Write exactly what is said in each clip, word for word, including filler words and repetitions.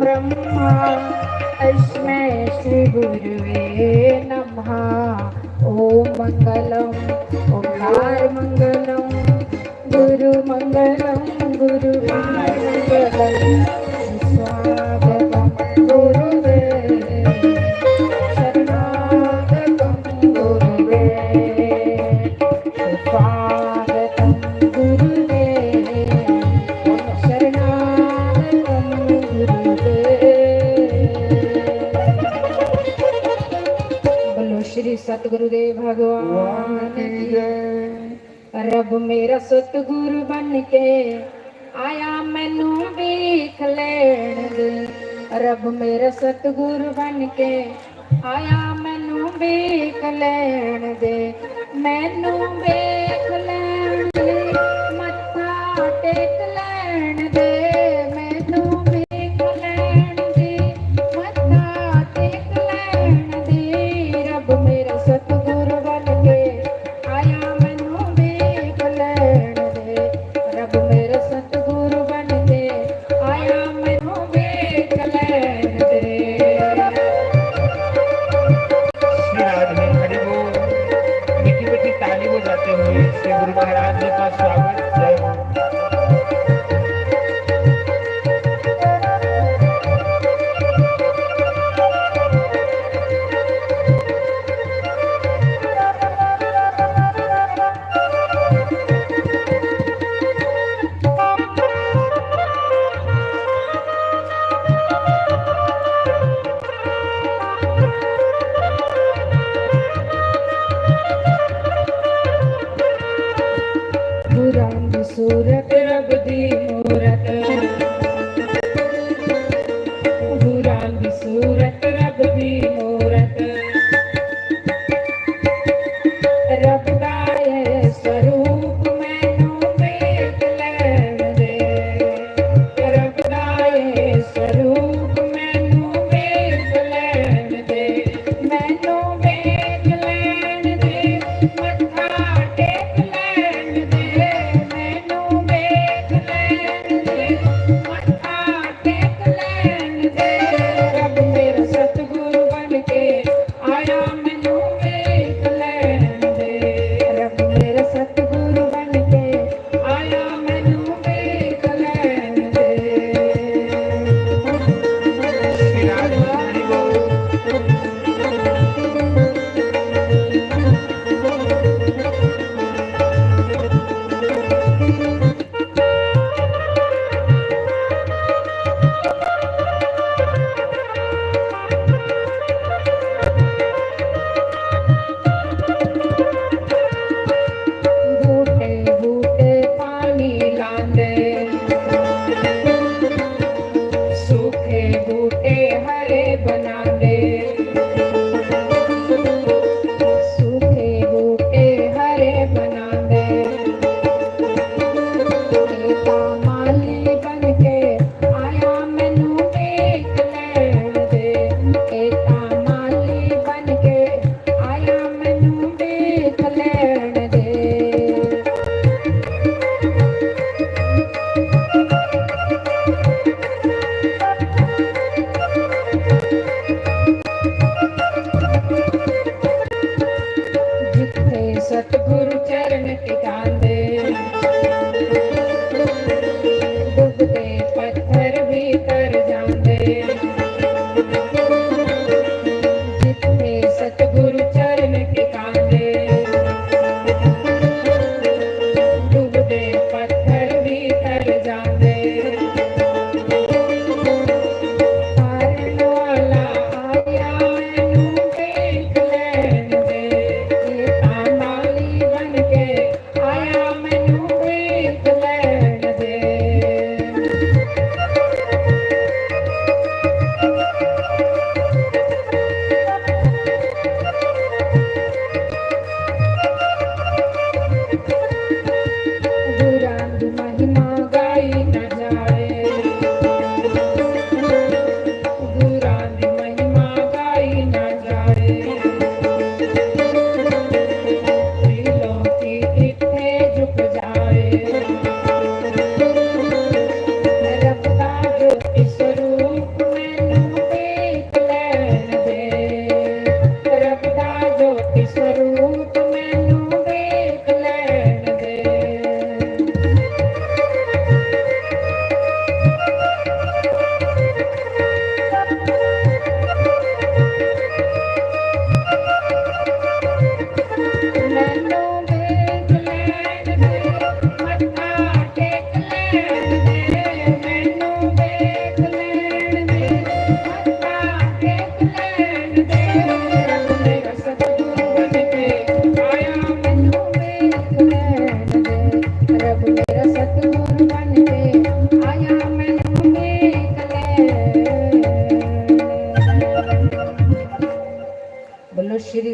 ब्रह्मा, तस्मै श्री गुरुवे नमः। ॐ मङ्गलम्, ओंकार मङ्गलम्, गुरु मङ्गलम्, गुरु मङ्गलम्। स्वागतं गुरुवे, शरणागतं गुरुवे। स्वागतं गुरुवे, शरणागतं गुरुवे। बोलो श्री सतगुरुदेव भगवान की जय। रब मेरा सतगुरु बन के आया, मैनू भीख लेण दे। रब मेरा सतगुरु बन के आया, मैनू भीख लेण दे, मैनू भीख लेण दे, मत्था टेक लेण दे, मैनू भीख लेण दे, मत्था टेक लेण दे। रब मेरा सतगुरु बन के आया, मैनू भीख लेण दे। रब मेरा सतगुरु बन के आया, मैनू भीख लेण दे। श्री राधे हरि बोल। मीठी मीठी ताली बजाते हुए श्री गुरु महाराज जी का स्वागत। जय हो।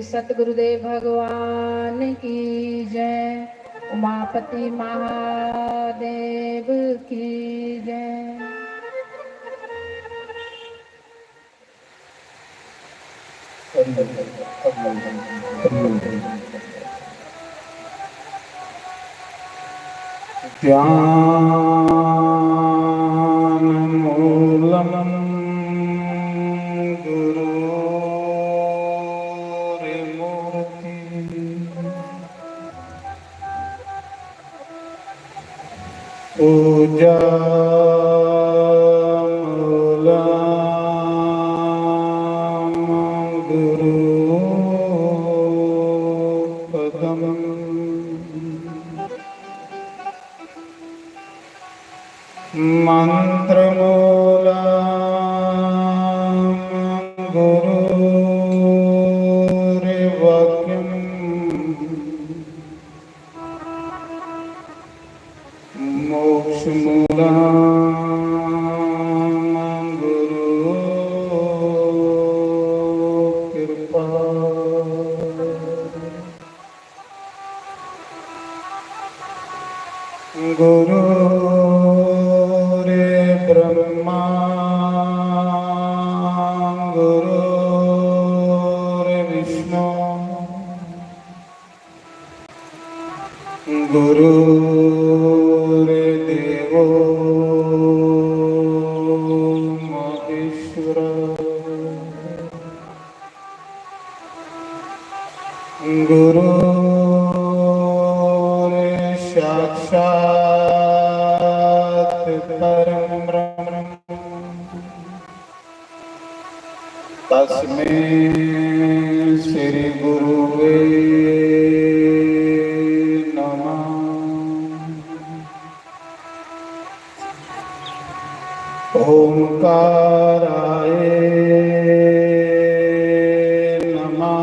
सतगुरुदेव भगवान की जय। उमापति महादेव की जय। ध्यानमूलं गुरोरिमूर्ति। पूजामूलं गुरुपदम्। मन्त्रमूलं गुरोरिवाक्यम्। मोक्षमूलं गुरोरिकृपा। गुरोर्ब्रह्मा गुरोर्विष्णु गुरोर्देवो महेश्वर। गुरोर्साक्षात् परं ब्रह्म तस्मै श्री गुरुवे नमः। ओंकाराय नमः।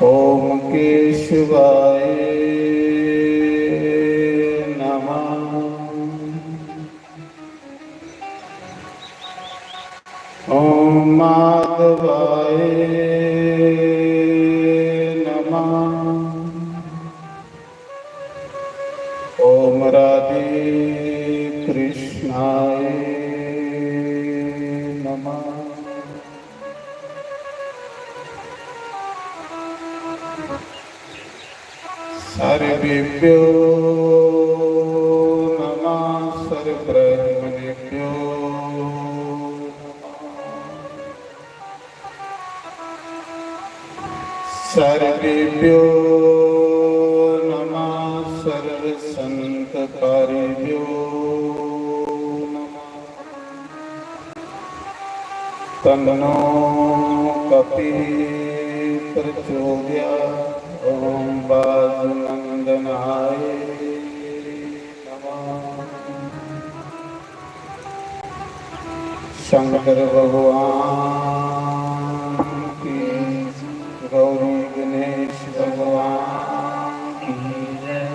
ओम केशवाय नमः। ओम माधवाय नमः। ओम राधे कृष्णाय नमः। सर्वेभ्यो नमः, सर्वब्राह्मणेभ्यो नमः। सर्वेभ्यो नमः, सर्वसंतकारिभ्यो नमः। तन्नो कपि प्रचोदयात्। ओम वायुनंदनाय नमः। शंकर भगवान की, गौरी गणेश भगवान की जय।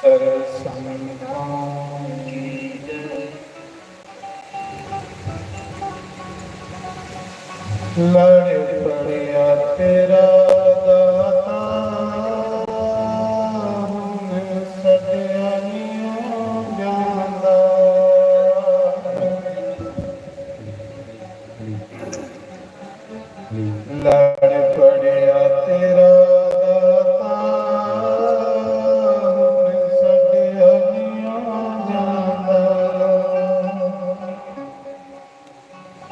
सर्व संतों की जय। लड़ पड़िया तेरा दाता, हुन सटिया नियो जांदा। लड़ पड़िया तेरा दाता, हुन सटिया नियो जांदा।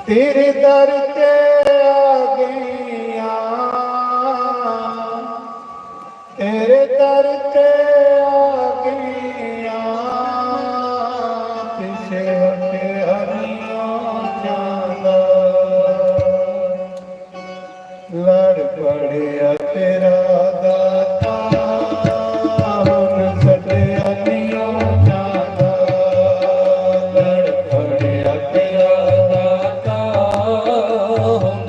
तेरे दर ते आ गईयां, तेरे दर ते आ गईयां, पिछे हटिया नियो जांदा। लड़ पड़िया तेरा दाता, हुन सटिया नियो जांदा। लड़ पड़िया तेरा दाता, हुन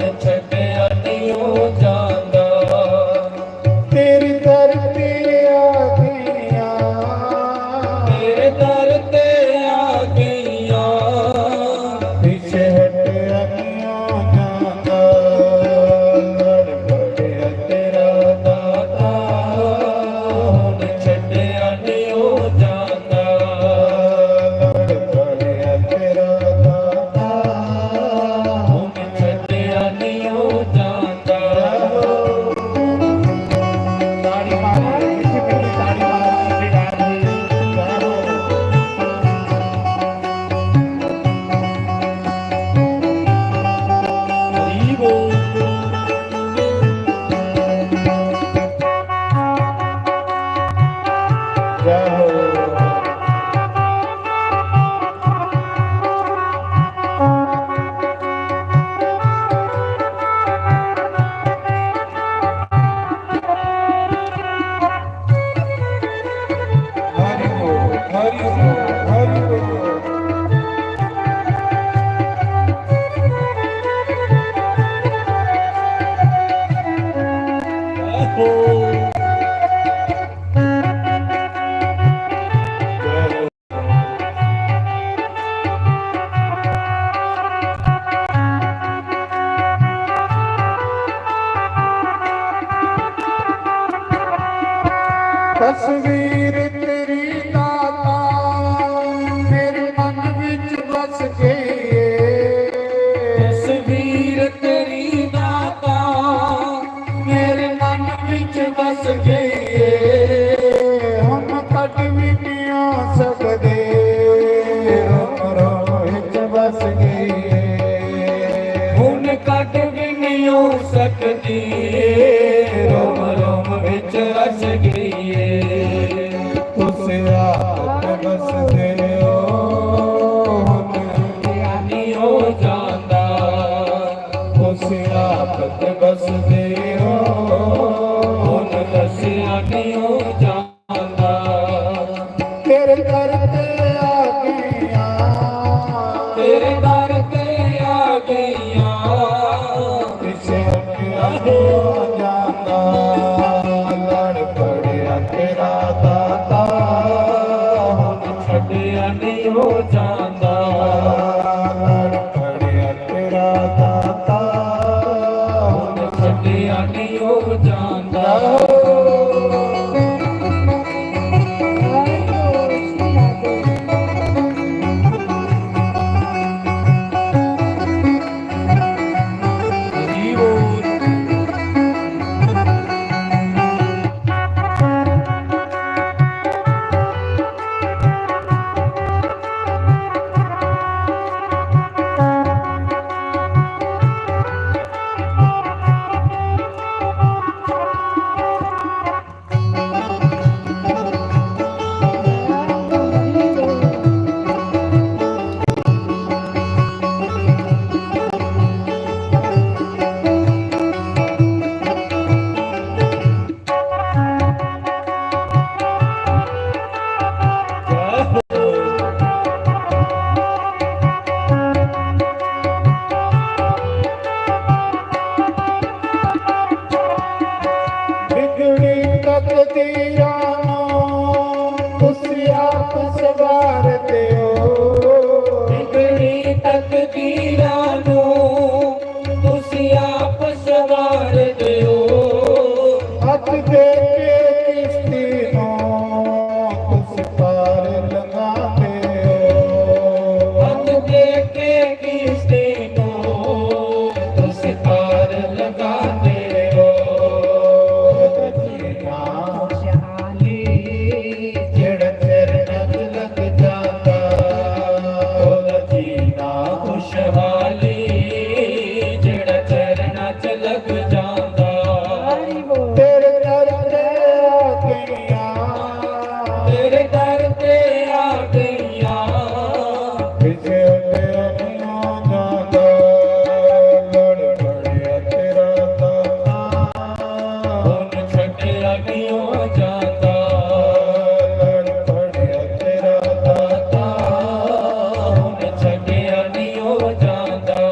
बसदे ओ, हुन छड्डिया निं ओ जांदा। उस आफत बसदे ओ, हुन दस्सेआ निं ओ जांदा। तेरे दर ते आ गईयां, तेरे दर ते आ गईयां। पिछे हटिया निं ओ जांदा, लड़ पड़िया तेरा दाता, हुन छड्डिया निं ओ जांदा। लड़ पड़िया तेरा दाता, हुन छड्डिया निं ओ जांदा। बिगड़ी तकदीरां नू तुसी आप संवारदे ओ। बिगड़ी तकदीरां नू तुसी आप संवारदे ओ। हथ दे के किश्ती नू तुसी पार लंघांदे ओ। हथ दे के किश्ती नू तुसी पार लंघांदे ओ। जीना खुशहाली जेड़ा चरणा च लग जांदा, ओदा जीना खुशहाली जेड़ा चरणा च लग जांदा। तेरे दर ते आ गईयां, तेरे दर ते आ गईयां। पिछे हटिया निं ओ जांदा, लड़ पड़िया तेरा दाता, हुन छड्डिया निं ओ जांदा। लड़ पड़िया तेरा दाता, हुन छड्डिया निं ओ जांदा।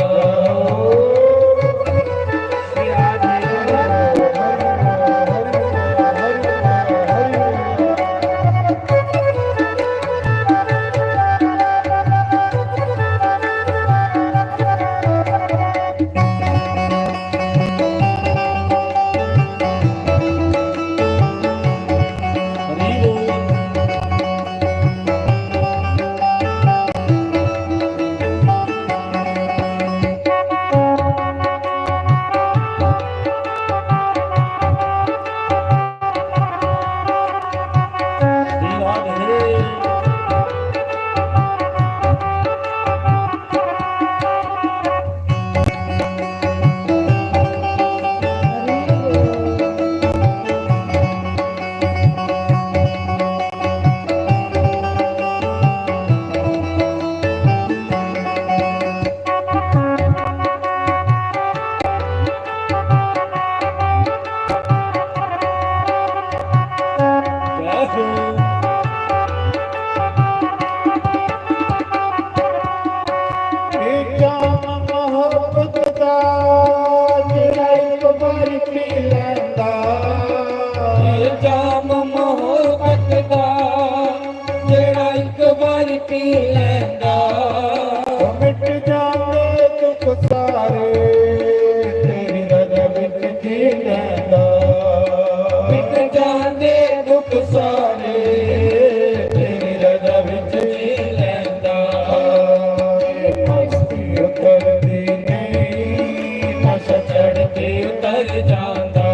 ए जाम मोहब्बत दा जेड़ा इक बारी पी लैंदा। ए जाम मोहब्बत दा जेड़ा इक बारी पी लैंदा। ओ मिट जांदे दुख सारे तेरी रजा विच जी लैंदा। मिट जांदे दुख सारे तेरी रजा विच जी लैंदा। मस्ती उतरदी नहीं, नशा चढ़ के उतर जांदा।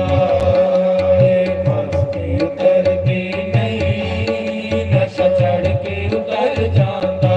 मस्ती उतरदी नहीं, नशा चढ़ के उतर जांदा।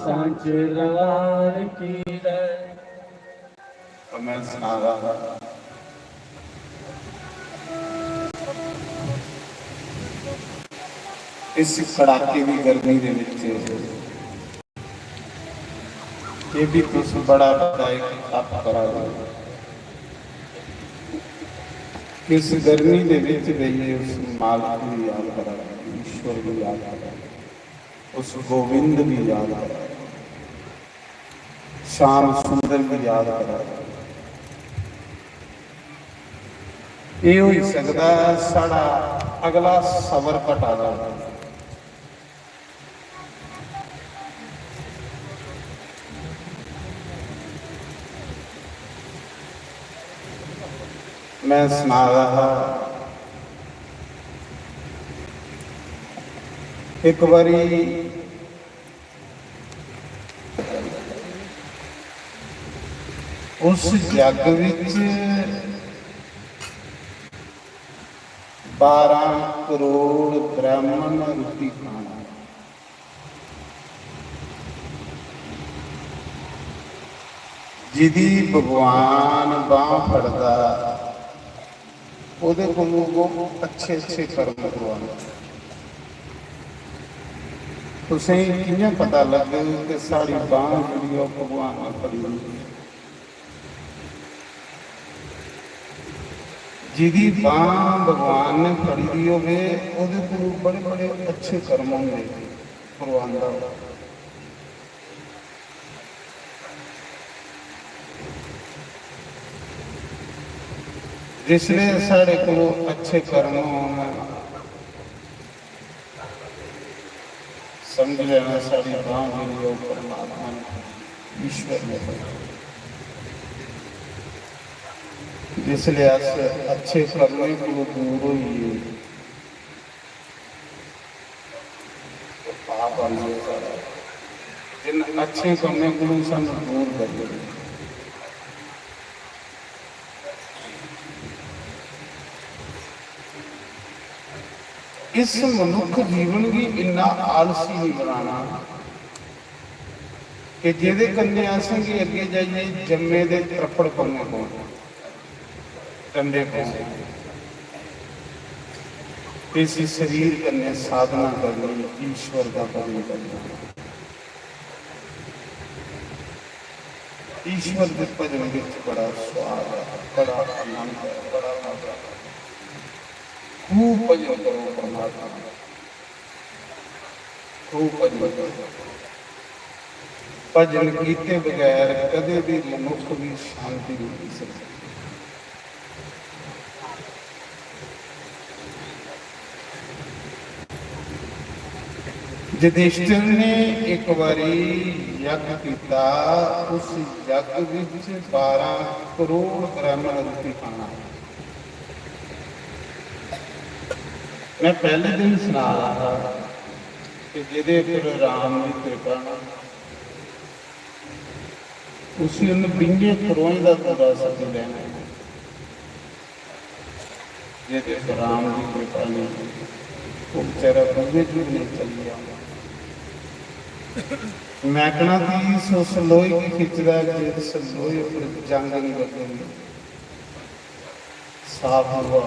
सांच दरबार की जय। मैं सना रहा था, इस कड़ाके की गर्मी के विच ये भी तुस बड़ा बड़ा एक तप करा दे। इस गर्मी के विच बेहिए उस मालिक की याद करा दे, ईश्वर की याद करा दे। उस गोविंद की याद करा, श्याम सुंदर की याद करा। ये हो सकता है साढ़ा अगला सबर घटा जाए। मैं सना रहा, एक बारी उस जग विच बारह करोड़ ब्राह्मण रुट्टी खाना, जिदी भगवान बांह फड़दा, ओहदे कोलों वो अच्छे अच्छे कर्म करवांदा। तुसें कि'यां पता लग्गग कि साढ़ी बांह जेह्ड़ी ओह् भगवान ने फड़ी दी ऐ? जिदी बांह भगवान ने फड़ी दी होवे, ओहदे कोलों बड़े बड़े अच्छे कर्म होंदे, करवांदा। जिसले साढ़े कोलों अच्छे कर्म होन, समझ लेना साढ़ी बांह जेह्ड़ी ओह् परमात्मा ने, ईश्वर ने बनाई। जिसले अस अच्छे कर्में कोलों दूर होइए, पाप आई गया सारा। जिन अच्छे कम्में कोलों सानू दूर कर दे। इस मनुख जीवन गी इन्ना आलसी नहीं बनाना कि जेह्दे कन्नै असेंगी अग्गें जाइयै जम्मे दे त्रप्पड़ पौने पौन, डंडे पौन। इस शरीर कन्नै साधना करनी, ईश्वर दा भजन करना। ईश्वर दे भजन विच बड़ा स्वाद है, बड़ा आनंद है, बड़ा मजा है। खूब भजन करो परमात्मा दा। खूब भजन करो। भजन कीते बगैर कदे भी मनुख भी शांति नहीं मिल सकती। युधिष्ठिर ने एक बारी यज्ञ किया, उस यज्ञ विच बारह करोड़ ब्राह्मण रुट्टी खाना। मैं पहले दिन सुना रहा था कि जेदे पर राम की कृपा ना, उसी उन बीहें करोड़ें का पूरा सदी लेना है। जेदे पर राम की कृपा नहीं, वो बेचारा बुझे च भी नहीं चली जाना। मैकना थी इस उस लोहे की खिंचदा, जिस लोहे पर जंग नहीं बजदी। साफ हुआ।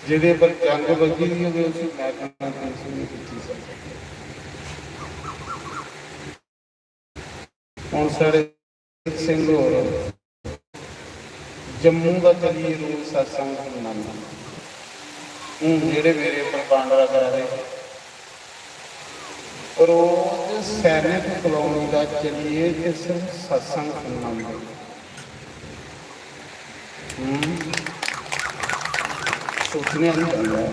जेदे पर जंग बजी दी होवे, उसी मैकना पेंशन नहीं दित्ती सकदी। हुण साढ़े सिंह होर जम्मू दा चलिए रोज सत्संग सुनना। हूँ जेड़े मेरे पर पांडरा करा दे, रोज सैनिक कॉलोनी दा चलिए ते सिर्फ सत्संग सुनना। हम्म। सोचने आह्ली गल्ल ऐ।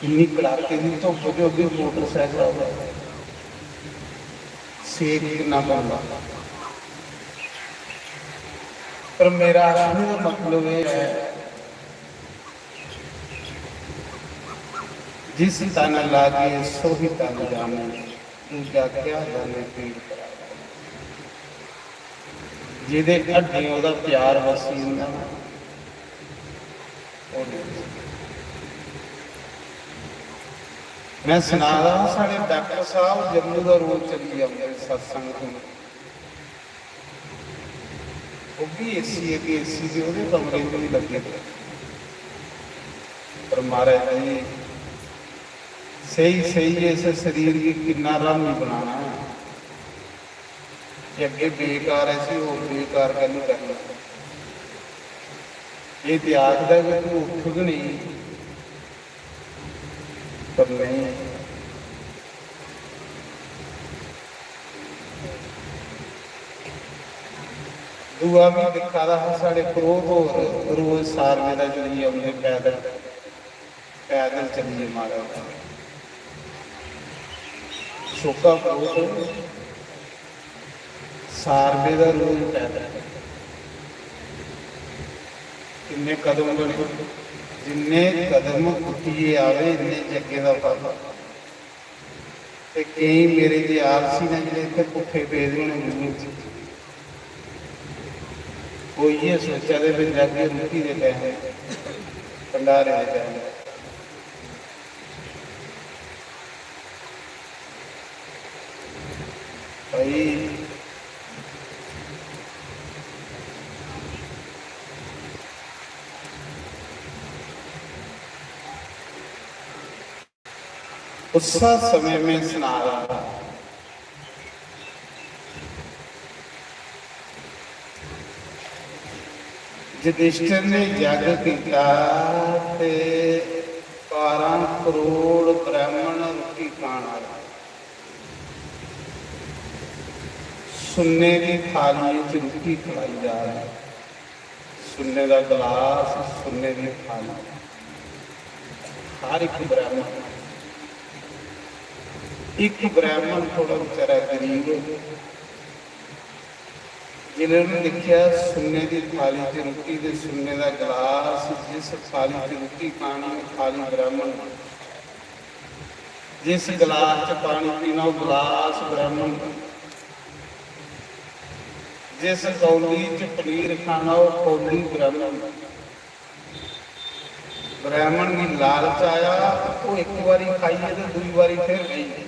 इन्नी कड़ाके दी धुप्प च ओह् बी मोटरसाइकल पर सेक किन्ना पौंदा। पर मेरा आखने दा मतलब एह् ऐ, जिस तन लागे सोही तन जाने, दूजा क्या जाने पीड़ पराई। जेह्दे हड्डियें ओह्दा प्यार बस्सी जंदा ना, ओह् नेईं। मैं सना दा हा, साढ़े डाक्टर साहब जम्मू दा रोज चली औंदे सत्संग सुनन। ओह् बी एसी अग्गें, एसी दे ओह्दे कमरे च बी लग्गे दे। पर महाराज जी, स्हेई स्हेई इस शरीर गी किन्ना हरामी बनाना ऐ। जे अग्गें बेकार ऐ, इसी होर बेकार कैह्लू करना? एह् ते आखदा कि तूं उट्ठ गै नेईं, पर नेईं। दूआ बी दिक्खा दा हा, साढ़े परोह्त होर रोज सारवें दा चलियै औंदे पैदल, पैदल चलियै महाराज। शोका परोह्त सारवें दा रोज पैदल। किन्ने कदम बने? जिन्ने कदम कुट्टियै आवे, इन्ने जग्गें दा फल। ते केईं मेरे जे आलसी न, जेह्ड़े इत्थै पुट्ठे पेदे होने मुंह च, ओह् इ'यै सोचा दे, "भी जागे रुट्टी दे टैम, भंडारे दे टैम।" भाई, उस्सा समें में सना रहा था। युधिष्ठिर ने यज्ञ किया ते बारह करोड़ ब्राह्मण रुट्टी खाण आए। सुन्ने दी थालियें च रुट्टी खलाई जा रही। सुन्ने दा गलास, सुन्ने दी थाली। हर इक ब्राह्मण, इक ब्राह्मण थोड़ा बेचारा गरीब, जिन्हें उन्हें दिक्खेआ सुन्ने दी थाली च रुट्टी ते सुन्ने दा गलास, जिस थाली च रुट्टी खानी, ओह् थाली ब्राह्मण दी। जिस गलास च पानी पीना, ओह् गलास ब्राह्मण दा। जिस कौली च पनीर खाना, ओह् कौली ब्राह्मण दा। ब्राह्मण गी लालच आया, ओह् इक बारी खाइयै ते दूई बारी फिर गई।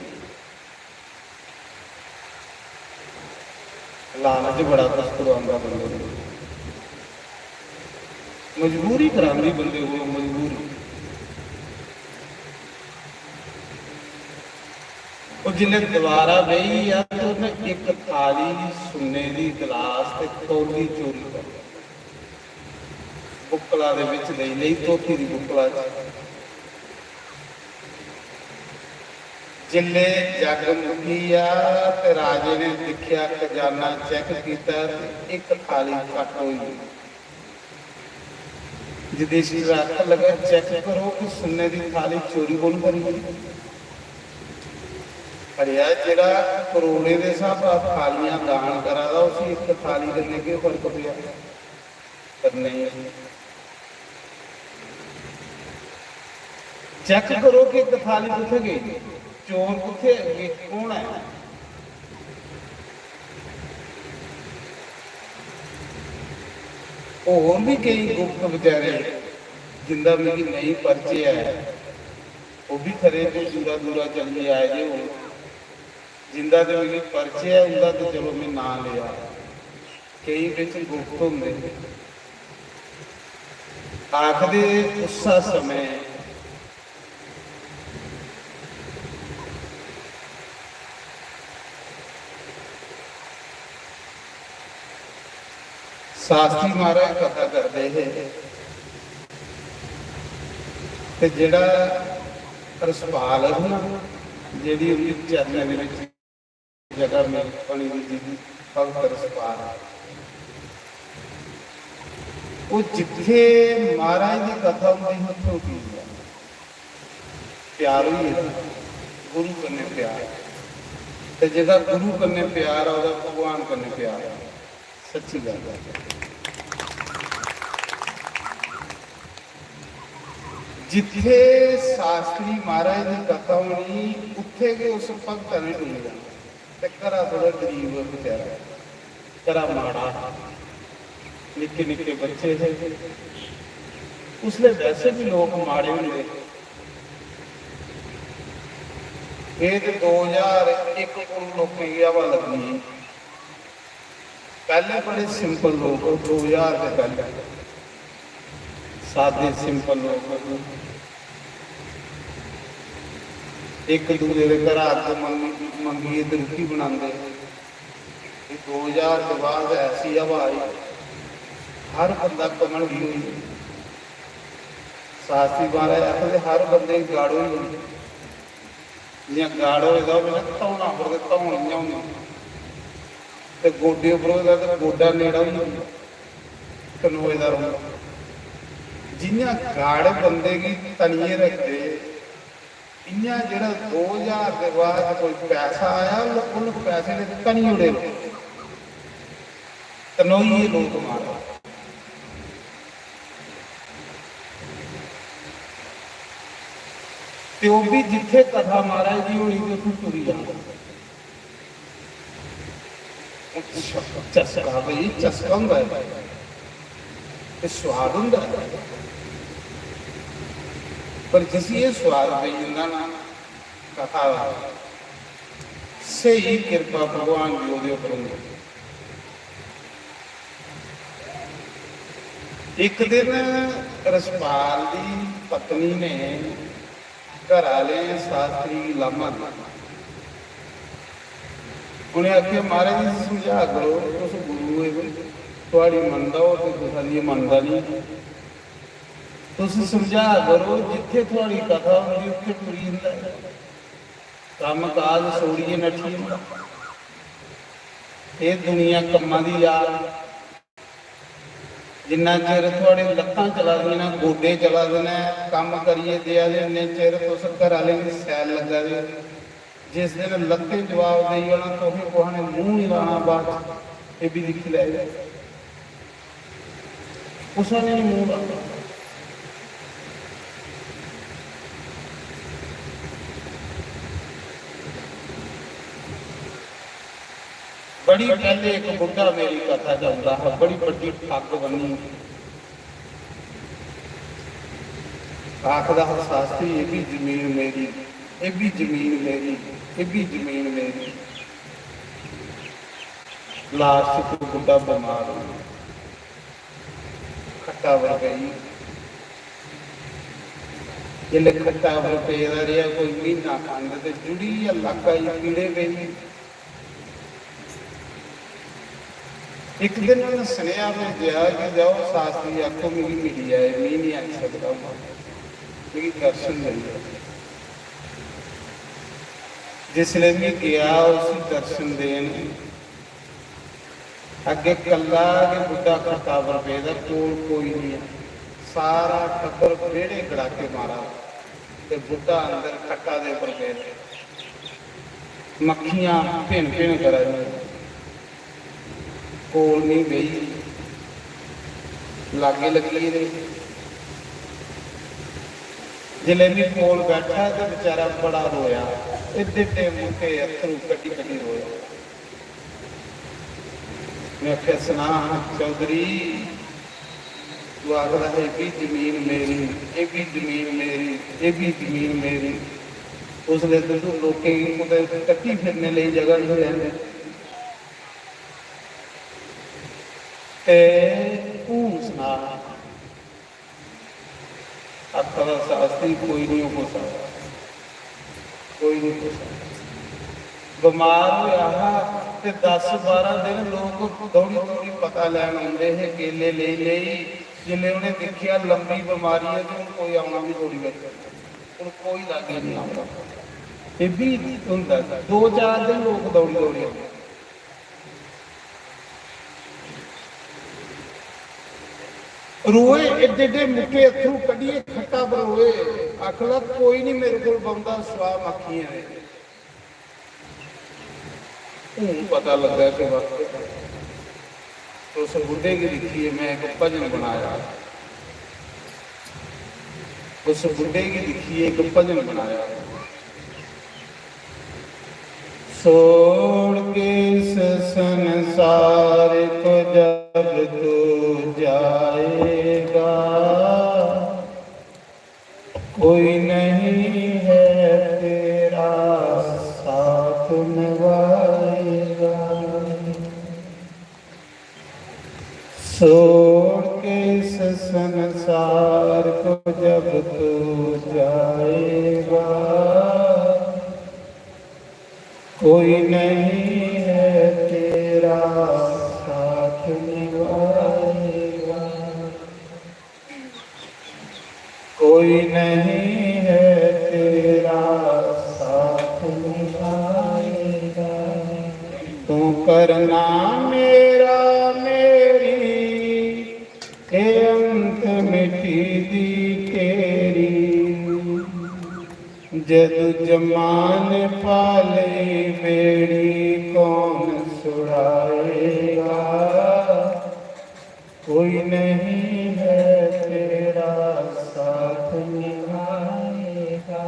लालच बड़ा कुछ करवांदा बंदे नू। मजबूरी करांदी बंदे कोलों, मजबूरी। ओह् जिसलै दोबारा बेही गेआ ते उन्नै इक थाली सुन्ने दी, गलास ते कौली चोरी कर लेई। बुक्कला दे बिच लेई लेई, धोती दी बुक्कला च। जिसलै जग मुक्की गेआ ते राजे ने दिक्खेआ, खजाना चैक कीता ते इक थाली घट्ट होई गेई। युधिष्ठिर आखन लगा, "चेक करो कि सुन्ने दी थाली चोरी कु'न करी गेई?" अड़ेआ, जेह्ड़ा करोड़ें दे स्हाबा थालियां दान करा दा, उसी इक थाली कन्नै केह् फर्क पेआ? पर नेईं। चेक करो कि इक थाली कुत्थै गेई, चोर कुत्थै ऐ, कु'न ऐ? होर बी केईं गुप्त बचैरे जिंदा मिगी नेईं परिचे ऐ, ओह् बी खरे कोई दूरा दूरा चलियै आए दे होन। जिंदा ते मिगी परिचे ऐ, उंदा ते चलो में नांऽ लेआ, केईं बिच गुप्त होंदे। आखदे उस्सै समें शास्त्री महाराज कथा करदे हे ते जेह्ड़ा रसपाल हा ना, जेह्ड़ी उंदी चरणें दे बिच जगह मिल बनी दी थी, भगत रसपाल। ओह् जित्थे महाराज दी कथा होंदी ही, उत्थे उठी जंदा। प्यार होई गेदा, गुरु कन्नै प्यार। ते जेह्दा गुरु कन्नै प्यार आ, ओह्दा भगवान कन्नै प्यार आ। सच्ची गल्ल ऐ। जित्थे शास्त्री महाराज दी कथा होनी, उत्थे गै उस भगता ने डुल्ली जाना। ते घरा थोड़ा गरीब बेचारा, घरा माड़ा, निक्के निक्के बच्चे हे। उसलै वैसे भी लोक माड़े होंदे। एह् ते दो ज्हार इक कोलू लोकें गी हवा लग्गी ही। पैह्ले बड़े simple लोक, दो ज्हार दे पैह्ले सादे simple लोक, इक दूए दे घरा अग्ग मंग-, मंगियै ते रुट्टी बनांदे। ते दो ज्हार दे बाद ऐसी हवा आई, हर बंदा कमल गी होई। शास्त्री महाराज आखदे, हर बंदे गी गाड़ होई गेई। जि'यां गाड़ होए दा होवे ना धौना पर, ते धौन इ'यां होंदी, ते गोड्डे उप्पर होए दा ते गोड्डा नेड़ा होई जंदा, कनोए दा रौंह्दा। जि'यां गाड़ बंदे गी तनियै रखदे, इ'यां जेह्ड़ा दो ज्हार दे बाद कोई पैसा आया, उन पैसे ने तनी ओड़े लोक, तनोइये लोक मारे। ते ओह् बी जित्थै कथा महाराज दी होनी ते उत्थूं टुरी जाना। अच्छा, चस्का भाई, चस्का होंदा ऐ, ते स्वाद होंदा ऐ। पर जिसी एह् स्वाद पेई जंदा ना कथा दा, स्हेई किरपा भगवान दी ओह्दे उप्पर होंदी। इक दिन रसपाल दी पत्नी ने घर आह्लें शास्त्री गी लामा दित्ता। उ'नें आखेआ, "महाराज जी, समझा करो, तुस गुरु ओ, थुआढ़ी मनदा होग ते कुसै दी मनदा निं। तुस समझा करो, जित्थै थुआढ़ी कथा होंदी, उत्थै टुरी जंदा ऐ। कम्म काज छोड़ियै नट्ठी जंदा। एह् दुनिया कम्मा दी यार।" जिन्ना चिर थुआढ़े लत्तां चला दियां न, गोड्डे चला दे न, कम्म करियै देआ दे, उन्ने चिर तुस घर आह्लें दी सैल लग्गा दे। जिस दिन लत्तें जवाब देई जाना, तुसें कुसै ने मूंह निं लाना। बाद च एह् बी दिक्खी लैएओ, कुसै ने निं मूंह लाना। बड़ी पैह्ले इक बुड्ढा मेरी कथा च औंदा हा, बड़ी बड्डी ठग्ग बन्नी। आखदा हा, "शास्त्री, एह् बी जमीन मेरी, एह् बी जमीन मेरी, एह् बी जमीन मेरी।" लास्ट च बुड्ढा बमार होई गेआ, खट्टा पर पेई। जिसलै खट्टा पर पेदा रेहा कोई म्हीना खंड, ते जुड़ी गै लक्क आई पीड़े पेई। इक दिन उ'नें सनेहा भेजेआ कि जाओ, शास्त्री आखो, मिगी मिली आए, मी निं आई सकदा हून, मिगी दर्शन देई जाओ। जिसलै बी गेआ उसी दर्शन देन, अग्गें कल्ला गै बुड्ढा खट्टा पर पेदा, कोल कोई निं ऐ। सारा टब्बर बेह्ड़े गड़ाके मारा दा ते बुड्ढा अंदर खट्टा दे उप्पर पेदा। मक्खियां भिन भिन करा दियां। कोल निं बेही, लागै लग्गी गेदे। जिसलै बी कोल बैठा ते बेचारा बड़ा रोया, एड्डे एड्डे मुट्टे अत्थरू कड्ढी कड्ढी रोया। में आखेआ, "सना चौधरी, तू आखदा हा, एह् बी जमीन मेरी, एह् बी जमीन मेरी, एह् बी जमीन मेरी।" उसलै ते तू लोकें गी कुतै टट्टी फिरने लेई जगह निं रैह्न दित्ती। ते हून सना। आखा दा, "शास्त्री, कोई निं हो सकदा, कोई निं हो सकदा।" बमार होया हा ते दस बारां दिन लोक दौड़ी दौड़ी पता लैन औंदे हे, केले लेई लेई। जिसलै उ'नें दिक्खेआ लम्बी बमारी ऐ ते हून कोई औना बी दौड़ी बैठा, हून कोई लागै निं औंदा। एह् बी होंदा, दो चार दिन लोक दौड़ी दौड़ी औंदे। रोए, एड्डे एड्डे मुट्टे अत्थरू कड्ढियै खट्टा पर रोए। आखन लगा, "कोई निं मेरे कोल बौंह्दा, सुआ मक्खियें दे।" हून पता लग्गा कि वाकई उस बुड्ढे गी दिक्खियै में इक भजन बनाया। उस बुड्ढे गी दिक्खियै इक भजन बनाया। छोड़ के इस संसार को जब तू जाएगा, कोई नहीं है तेरा छोड़ के इस संसार को जब तू जाएगा, कोई नहीं है तेरा साथ निभाएगा। कोई नहीं है तेरा साथ निभाएगा। तू करना मेरा, मेरी, ए अंत मिट्टी दी तेरी। जद जमान पाले बेड़ी कौन छुड़ाएगा? कोई नहीं है तेरा साथ निभाएगा।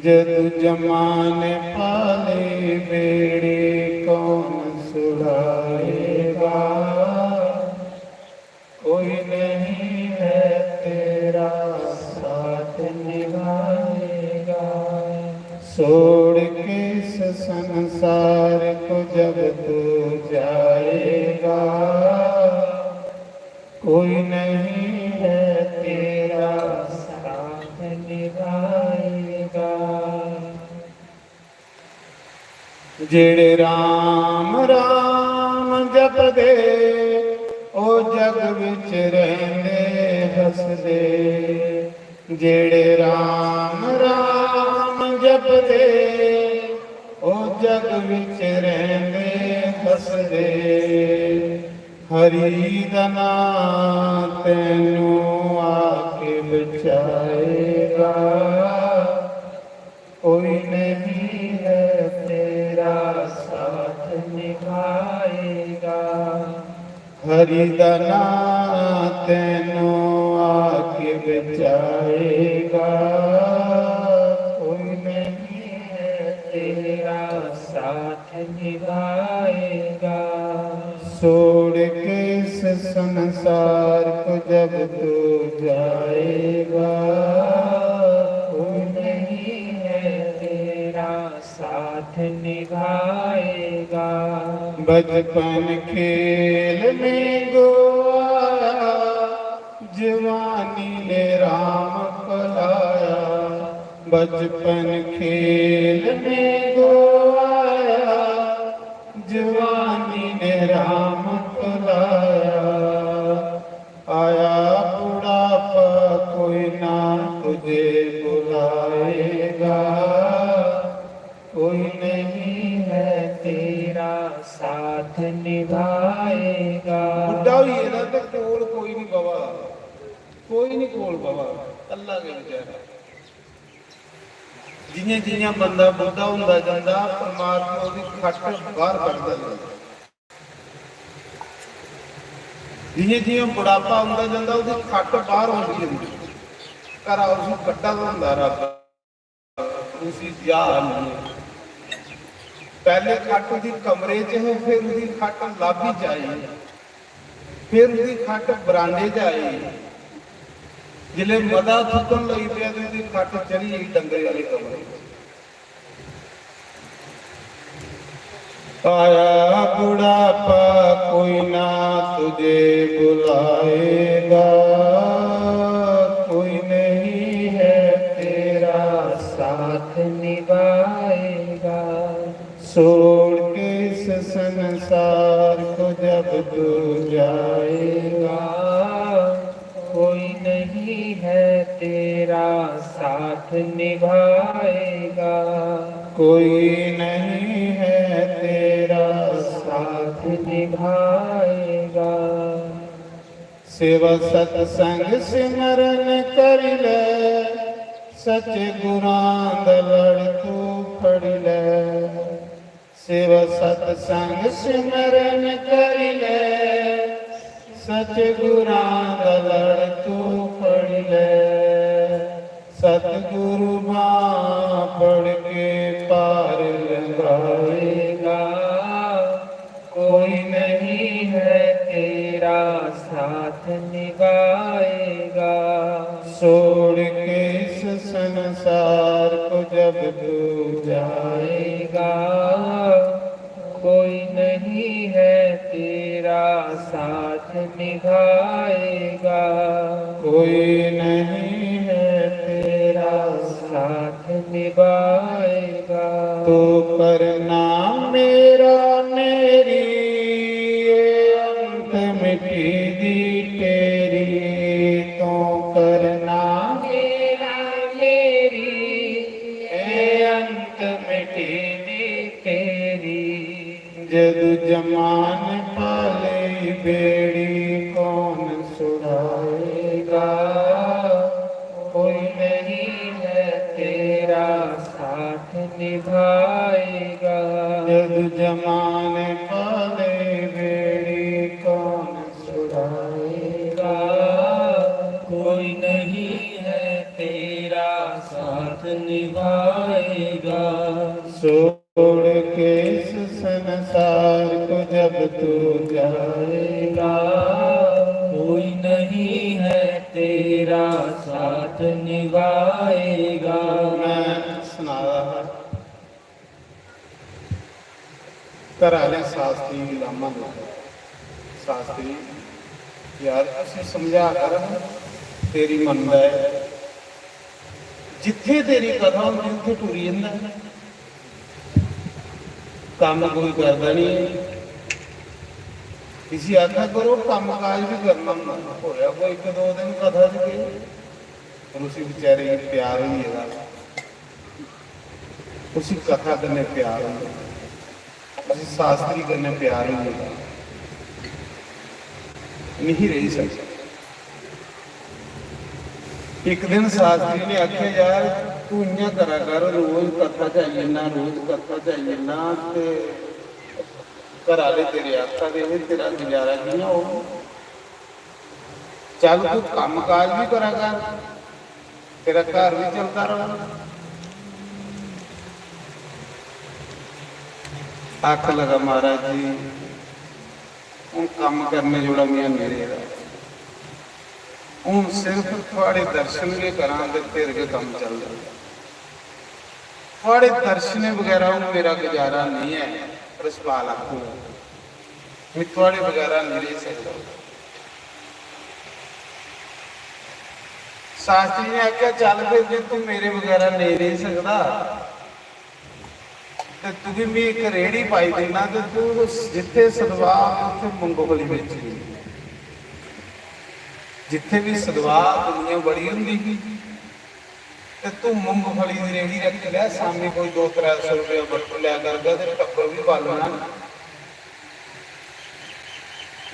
जद जमान पाले बेड़ी कौन छुड़ाएगा? कोई नहीं है तेरा साथ निभाएगा। छोड़ के इस संसार को जब तू जाएगा, कोई नहीं है तेरा साथ निभाएगा। जेड़े राम राम जपदे, ओ जग विच रहिंदे हसदे। जेड़े राम राम जपदे, ओ जग विच रहिंदे हसदे। हरि दा नां तैनू आके बचाएगा। कोई नहीं है तेरा साथ निभाएगा। हरि दा नां तैनू आके बचाएगा। कोई नहीं है तेरा साथ निभाएगा। छोड़ के इस संसार को जब तू जाएगा, कोई नहीं है तेरा साथ निभाएगा। बचपन खेल में गोवाया, जवानी ने राम भुलाया। बचपन खेल में गोवाया, जवानी ने राम भुलाया। आया बुढ़ापा, कोई ना तुझे बुलाएगा। कोई नहीं है तेरा साथ निभाएगा। बुड्ढा होई गेदा ते कोल कोई नहीं बवा, कोई नहीं कोल बवा, कल्ला गै बेचारा। जियां जियां बंदा बुड्ढा होंदा जंदा, परमात्मा ओह्दी खट्ट बाहर कढदा जंदा। जियां जियां बुढ़ापा होंदा जंदा, ओह्दी खट्ट बाहर होंदी जंदी, घरा उसी कड्ढा दा होंदा रब। उसी ब्याह नहीं। पहले खट्ट ओह्दी कमरे च है, फिर ओह्दी खट्ट लाबी च आई, फिर ओह्दी खट्ट बरांडे च आई। जिसले मता थुक्कन लगी पेआ ते ओह्दी खट्ट चली गेई डंगरे आह्ले कमरे च। आया बुढ़ापा, कोई ना तुझे बुलाएगा, कोई नहीं है तेरा साथ निभाएगा। छोड़ के इस संसार को जब तू जाएगा, कोई नहीं है तेरा साथ निभाएगा। कोई नहीं है तेरा साथ निभाएगा। सेवा सत्संग सिमरन कर ले, सच्चे गुरां दा लड़ तू फड़ ले। सेवा सत्संग सिमरन कर ले, सच्चे गुरां दा लड़ तू फड़ ले। सतगुरु बांह फड़ के पार लंघाएगा। कोई नहीं है तेरा साथ निभाएगा। छोड़ के इस संसार को जब तू जाएगा, कोई नहीं है तेरा साथ निभाएगा। कोई नहीं है तेरा साथ निभाएगा। तू करना मेरा मेरी, ये अंत मिट्टी दी तेरी। तू करना मेरा मेरी, ये अंत मिट्टी दी तेरी। जदू जमान पाले बेड़ी, कौन सुधाएगा? कोई नहीं है तेरा साथ निभाएगा। जदू जमान पाले बेड़ी, कौन सुधाएगा? कोई नहीं है तेरा साथ निभाएगा। छोड़ के इस संसार को जब तू जाएगा, कोई नहीं है तेरा साथ निभाएगा। मैं सुना रहा था, घर आह्ले शास्त्री गी लामा दित्ता। शास्त्री, यार, उसी समझा कर, तेरी मनदा ऐ। जित्थे तेरी कथा होंदी, उत्थे टुरी जंदा ऐ। कम्म कोई करदा निं ऐ। इसी आखा करो, कम्म काज बी करना होंदा। होया कोई इक दो दिन कथा च गे, पर उसी बेचारे गी प्यार होई गेदा। उसी कथा कन्नै प्यार होंदा, उसी शास्त्री कन्नै प्यार होई गेदा, नहीं रेही सकदा। इक दिन शास्त्री ने आखेआ, "यार, तू इ'यां करा कर, रोज कथा च आई जन्ना, रोज कथा च आई जन्ना, ते घर आह्ले तेरे आखा दे हे, तेरा गुजारा कि'यां होग? चल, तू कम्म काज बी करा कर।" तेरा घर भी चलता रहो। आख लगा, "महाराज जी, हून कम्म करने जोड़ा मियां नेईं रेह्दा। हून सिर्फ थुआड़े दर्शन गै करां ते फिर गै कम्म चलदा। थुआड़े दर्शनें बगैरा हून मेरा गुजारा नेईं ऐ।" रसपाल आखू, "में थुआड़े बगैरा नेईं रेही सकदा।" शास्त्री ने आखेआ, "चल फिर, जे तू मेरे बगैरा नेईं रेही सकदा, ते तुगी में इक रेह्ड़ी पाई दिन्ना, ते तू जित्थे सदवा, उत्थे मुंगफली बेची। जित्थे बी सदवा दुनिया बड़ी होंदी ही, ते तू मुंगफली दी रेह्ड़ी रक्खी लै, शामी कोई दो त्रै सौ रपेआ बट्टी लै करगा, ते टब्बर बी पालना।"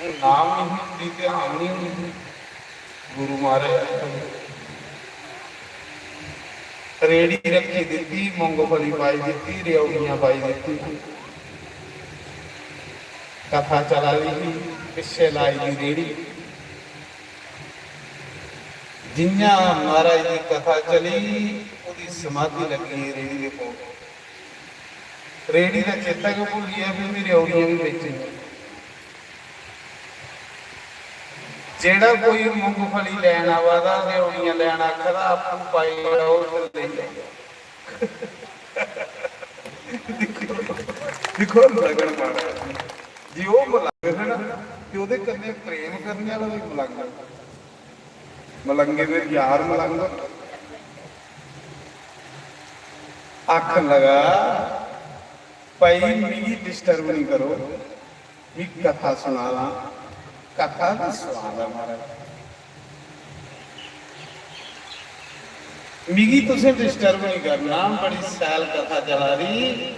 नाम नहीं होंदी, ध्यान नहीं होंदी। गुरु महाराज ने रेड़ी रखी दिती, मूंगफली पाई दिती, रेवड़ियां पाई दिती। कथा चला दी ही, पिछे लाई दी रेड़ी। जियां महाराज दी कथा चली, ओदी समाधि लगी रेड़ी दे कोल। रेड़ी दा चेता गै भुल्ली गेआ, फ्ही बी रेवड़ियां बी बेचनियां। जेड़ा कोई मूंगफली लैन आवा दा, रेवड़ियां लैन आखा दा, आपूं पाई आओ ते लेई आओ। दिक्खो, दिक्खो लगन माड़ा। जे ओह मलंग है ना, ते ओहदे कन्नै प्रेम करने आह्ला बी मलंग। मलंगे दे यार मलंग। आखन लगा, "भाई, मिगी disturb नहीं करो, मिगी कथा सुना दा, कथा दा स्वाद है महाराज। मिगी तुसें disturb नहीं करना, बड़ी शैल कथा चला दी,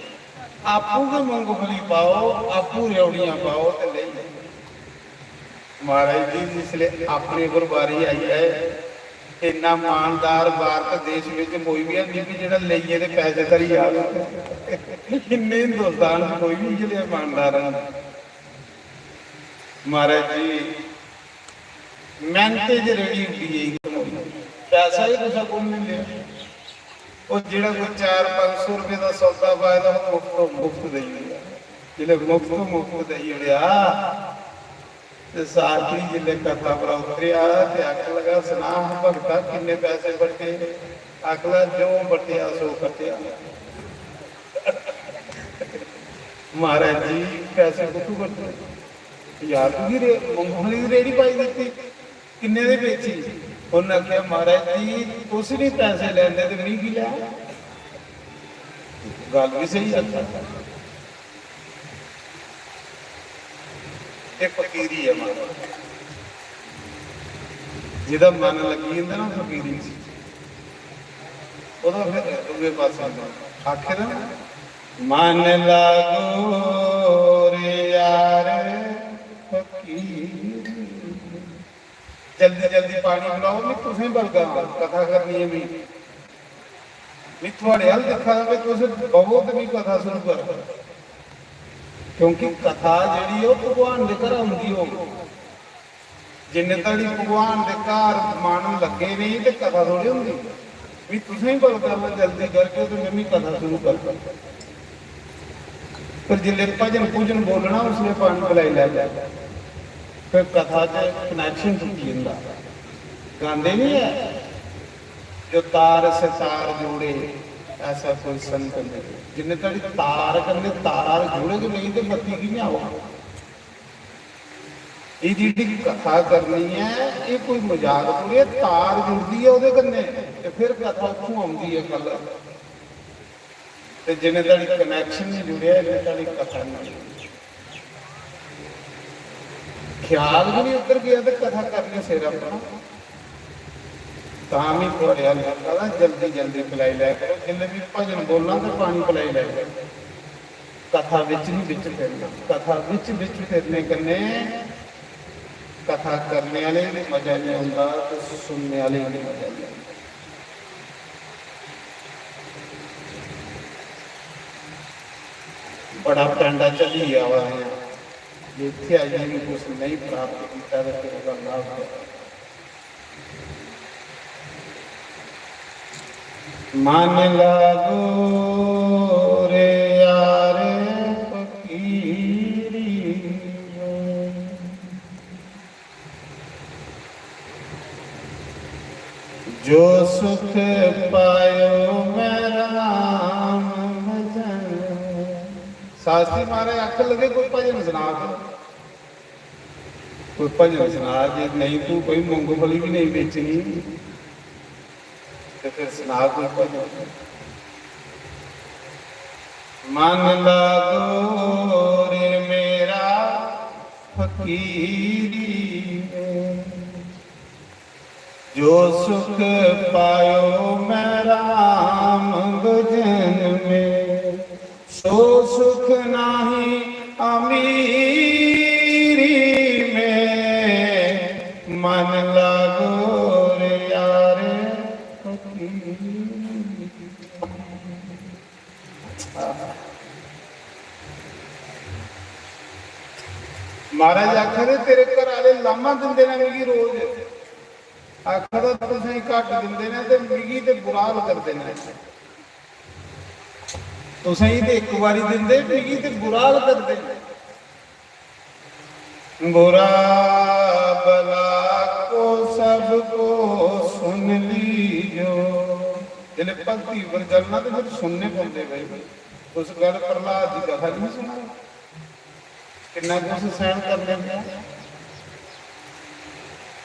आपूं गै मूंगफली पाओ, आपूं रेवड़ियां पाओ ते लेई जाओ।" महाराज जी, जिसले अपने पर बारी आई जाए, इन्ना मानदार भारत देश विच कोई भी है नहीं कि जेड़ा लेइयै ते पैसे धरी आवे। इन्ने हिंदुस्तान च कोई भी इ'यै जेहा मानदार है। महाराज जी, मेहनत च रेड़ी उड्डी गेई, पैसा ही कुसै कोल नहीं लिया। ओह जेड़ा कोई चार पंज सौ रुपये दा सौदा पाए दा, ओह मुफ्त, मुफ्त देई ओड़ेआ। जिसलै मुफ्त, मुफ्त देई ओड़ेआ, ते शास्त्री जिसलै कथा पर उतरेआ ते आखन लगा, "सना हां भगता, किन्ने पैसे बट्टे?" आखन लगा, "जो बट्टेआ सो कट्टेआ।" महाराज जी, पैसे कुत्थूं बट्टे? यार, तुगी रे-, मूंगफली दी रेह्ड़ी पाई दित्ती, किन्ने दी बेची? उन्नै आखेआ, "महाराज जी, तुस निं पैसे लैंदे ते में की लैं?" गल्ल बी स्हेई आखा। एह् फकीरी ऐ, महाराज। जेह्दा मन लग्गी जंदा ना फकीरी च, ओह्दा फिर दूए पासै आंदा। आखे दा ना, "मन लागो रे यार फकीरी।" जल्दी जल्दी पानी पिलाओ, में तुसें बलगा, कथा करनी ऐ। में, में थुआड़े अल दिक्खा दा, में तुस बवो ते में कथा शुरू करां। क्योंकि कथा जेह्ड़ी ऐ, ओह् भगवान दे घर औंदी होग। जिन्ने धड़ी भगवान दे घर मन लग्गे नेईं, ते कथा थोड़ी होंदी। में तुसें बलगा, जल्दी करगे ते में कथा शुरू करगा। पर जिसलै भजन भुजन बोलना, उसलै पानी पलाई लैंदा। फिर कथा च connection टुटी जंदा। गांदे नहीं है, "जो तार से तार जोड़े, ऐसा कोई संत नहीं।" जिन्ने धड़ी तार कन्नै तार जुड़ग नहीं, ते बत्ती कि'यां आग? एह् जेह्ड़ी कथा करनी ऐ, एह् कोई मजाक थोड़ी ऐ। तार जुड़दी ऐ ओह्दे कन्नै, ते फिर कथा उत्थूं औंदी ऐ गल्ल। ते जिन्ने धड़ी connection नहीं जुड़ेआ, इन्ने धड़ी कथा नहीं जुड़दी। ख्याल बी नहीं उद्धर गेआ ते कथा करनी सिर अपना। तां बी थुआड़े अल आखा दा, जल्दी जल्दी पलाई लै करो, जिल्लै बी भजन बोलना ते पानी पलाई लै करो। कथा बिच ही बिच फिरना। कथा बिच बिच फिरने कन्नै कथा करने आह्ले गी मजा नहीं औंदा ते सुनने आह्ले गी मजा नहीं औंदा। बड़ा पैंडा झल्लियै आवा दे आं, जे इत्थै आइयै बी कुछ नेईं प्राप्त कीता ते फिर ओह्दा लाभ केह्? मन लागो रे यार फकीरी में। जो सुख पायो मैं राम भजन। शास्त्री महाराज आखन लगे, "कोई भजन सुना दे।" कोई भजन सुना, जे नहीं तू कोई मूंगफली भी नहीं बेचनी, ते फिर सुना कोई भजन। मन लागो रे मेरा फकीरी में, जो सुख पायो मैं राम भजन में, सो सुख नाही अमीरी में, मन लागो रे यार फकीरी। महाराज आखा दे, "तेरे घर आह्ले लामा दिंदे ने मिगी रोज।" आखा दा, "तुसेंगी घट्ट दिंदे ने ते मिगी ते बुरा हाल करदे ने। तुसेंगी ते इक बारी दिंदे, मिगी ते बुरा हाल करदे ने।" बुरा भला को सबको सुन लीजो। जिसलै भक्ति पर चलना ते फिर सुनने पौंदे भाई। उस गल्ल प्रहलाद दी कथा नहीं सुना, किन्ना कुछ सहन करने पेआ।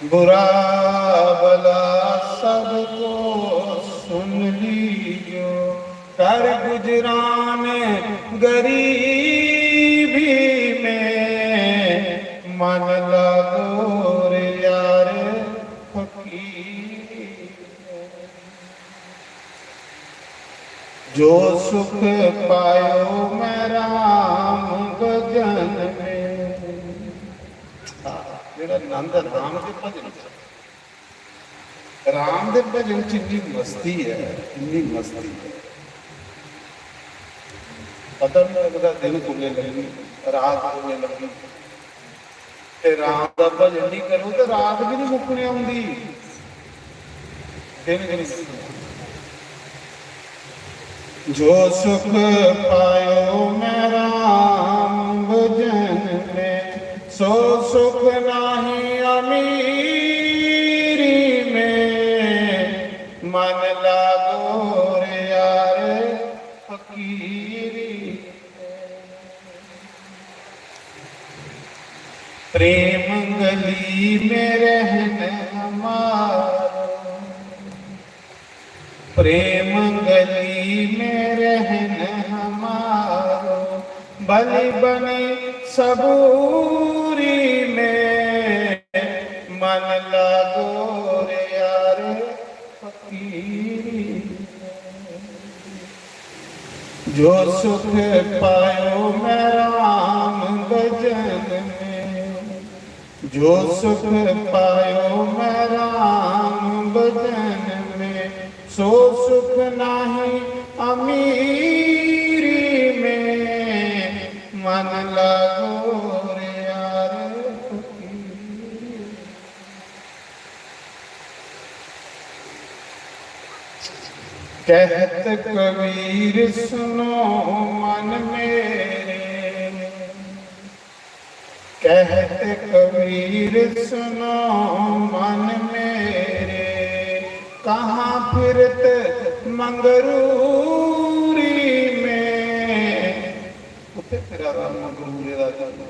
बुरा भला सबको सुन लीजो, कर गुजरान गरीबी में, मन लागो रे यार फकीरी में। जो सुख पायो मैं राम भजन में। हाँ, जेह्ड़ा नंद राम दे भजन च। राम दे भजन च इन्नी मस्ती ऐ, इन्नी मस्ती ऐ। पता नहीं लगदा दिन कुल्ले लंघी, रात कुल्ले लंघी। ते राम दा भजन नहीं करो ते रात भी नहीं मुक्कने औंदी, दिन भी नहीं मुक्कने। जो सुख पायो मैं राम भजन में, सो सुख नाही अमीरी में, मन लागो रे यार फकीरी। प्रेम गली में रहन हमारो, प्रेम गली में रहन हमारो, बलि बनी सबूरी में मन लागो रे यार फकीरी में। जो सुख पायो मैं राम भजन में, जो सुख पायो मैं राम भजन में, सो सुख नाही अमीरी में, मन लागो रे यार फकीरी। कहत कबीर सुनो मन मेरे, कहत कबीर सुनो मन मेरे, कहाँ फिरत मंगरूरी में। उत्थे फिरा दा मंगरूरे दा जन्म।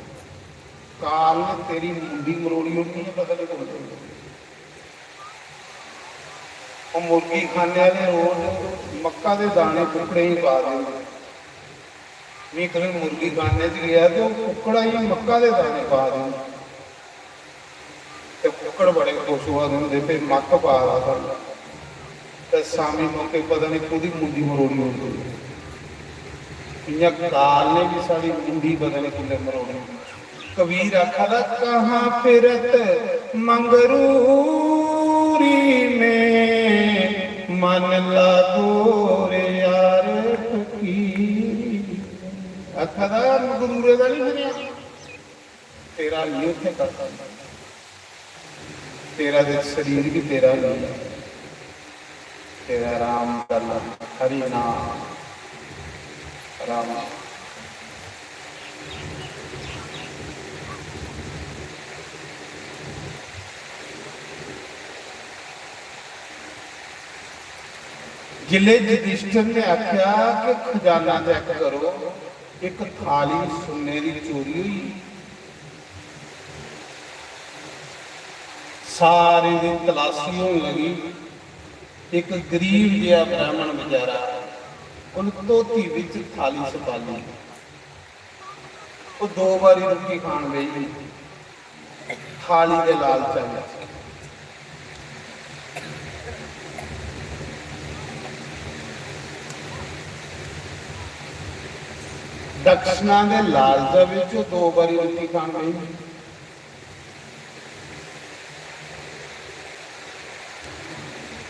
काल ने तेरी मुंडी मरोड़ी होनी है, पता नहीं कौन। ਉਹ ਮੁਰਗੀ ਖਾਣੇ ਵਾਲੇ ਰੋਜ਼ ਮੱਕਾ ਦੇ ਦਾਣੇ ਕੁੱਕੜੇ ਹੀ ਪਾ ਦਿੰਦੇ। ਵੀ ਇੱਕ ਦਿਨ ਮੁਰਗੀ ਖਾਣੇ 'ਚ ਗਿਆ ਤੇ ਉਹ ਕੁੱਕੜਾ ਹੀ ਮੱਕਾ ਦੇ ਦਾਣੇ ਪਾ ਦਿੰਦਾ। ਤੇ ਕੁੱਕੜ ਬੜੇ ਖੁਸ਼ ਹੋਆ ਹੁੰਦੇ, ਫਿਰ ਮੱਕ ਪਾ ਲਾ। ਤੇ ਸ਼ਾਮੀ ਮੌਕੇ ਪਤਾ ਨਹੀਂ ਕਦੀ ਮੁੰਡੀ ਮਰੋੜੀ ਹੁੰਦੀ। इ'यां काल ने भी साढ़ी मुंडी पता नहीं कुल्ले मरोड़ी। कबीर आखा दा, कहाँ फिरत मंगरूरी में, मन लागो रे यार फकीरी। आखा दा, मंगरूरे दा नहीं फिरया, तेरा नहीं उत्थे करदा। तेरा ते शरीर भी तेरा नहीं, तेरा राम करना, हरि नाम, राम। जिले युधिष्ठिर ने आख्या कि खजाना चेक करो, एक थाली सुन्ने दी चोरी हुई। सारे दिन तलाशी होन लगी। एक गरीब जिहा ब्राह्मण बेचारा, उन धोती विच थाली छपाली। ਉਹ ਦੋ ਵਾਰੀ ਰੋਟੀ ਖਾਣ ਲਈ थाली दे लालच च। दक्षिणा दे लालच विच दो बारी रोटी खाण गई।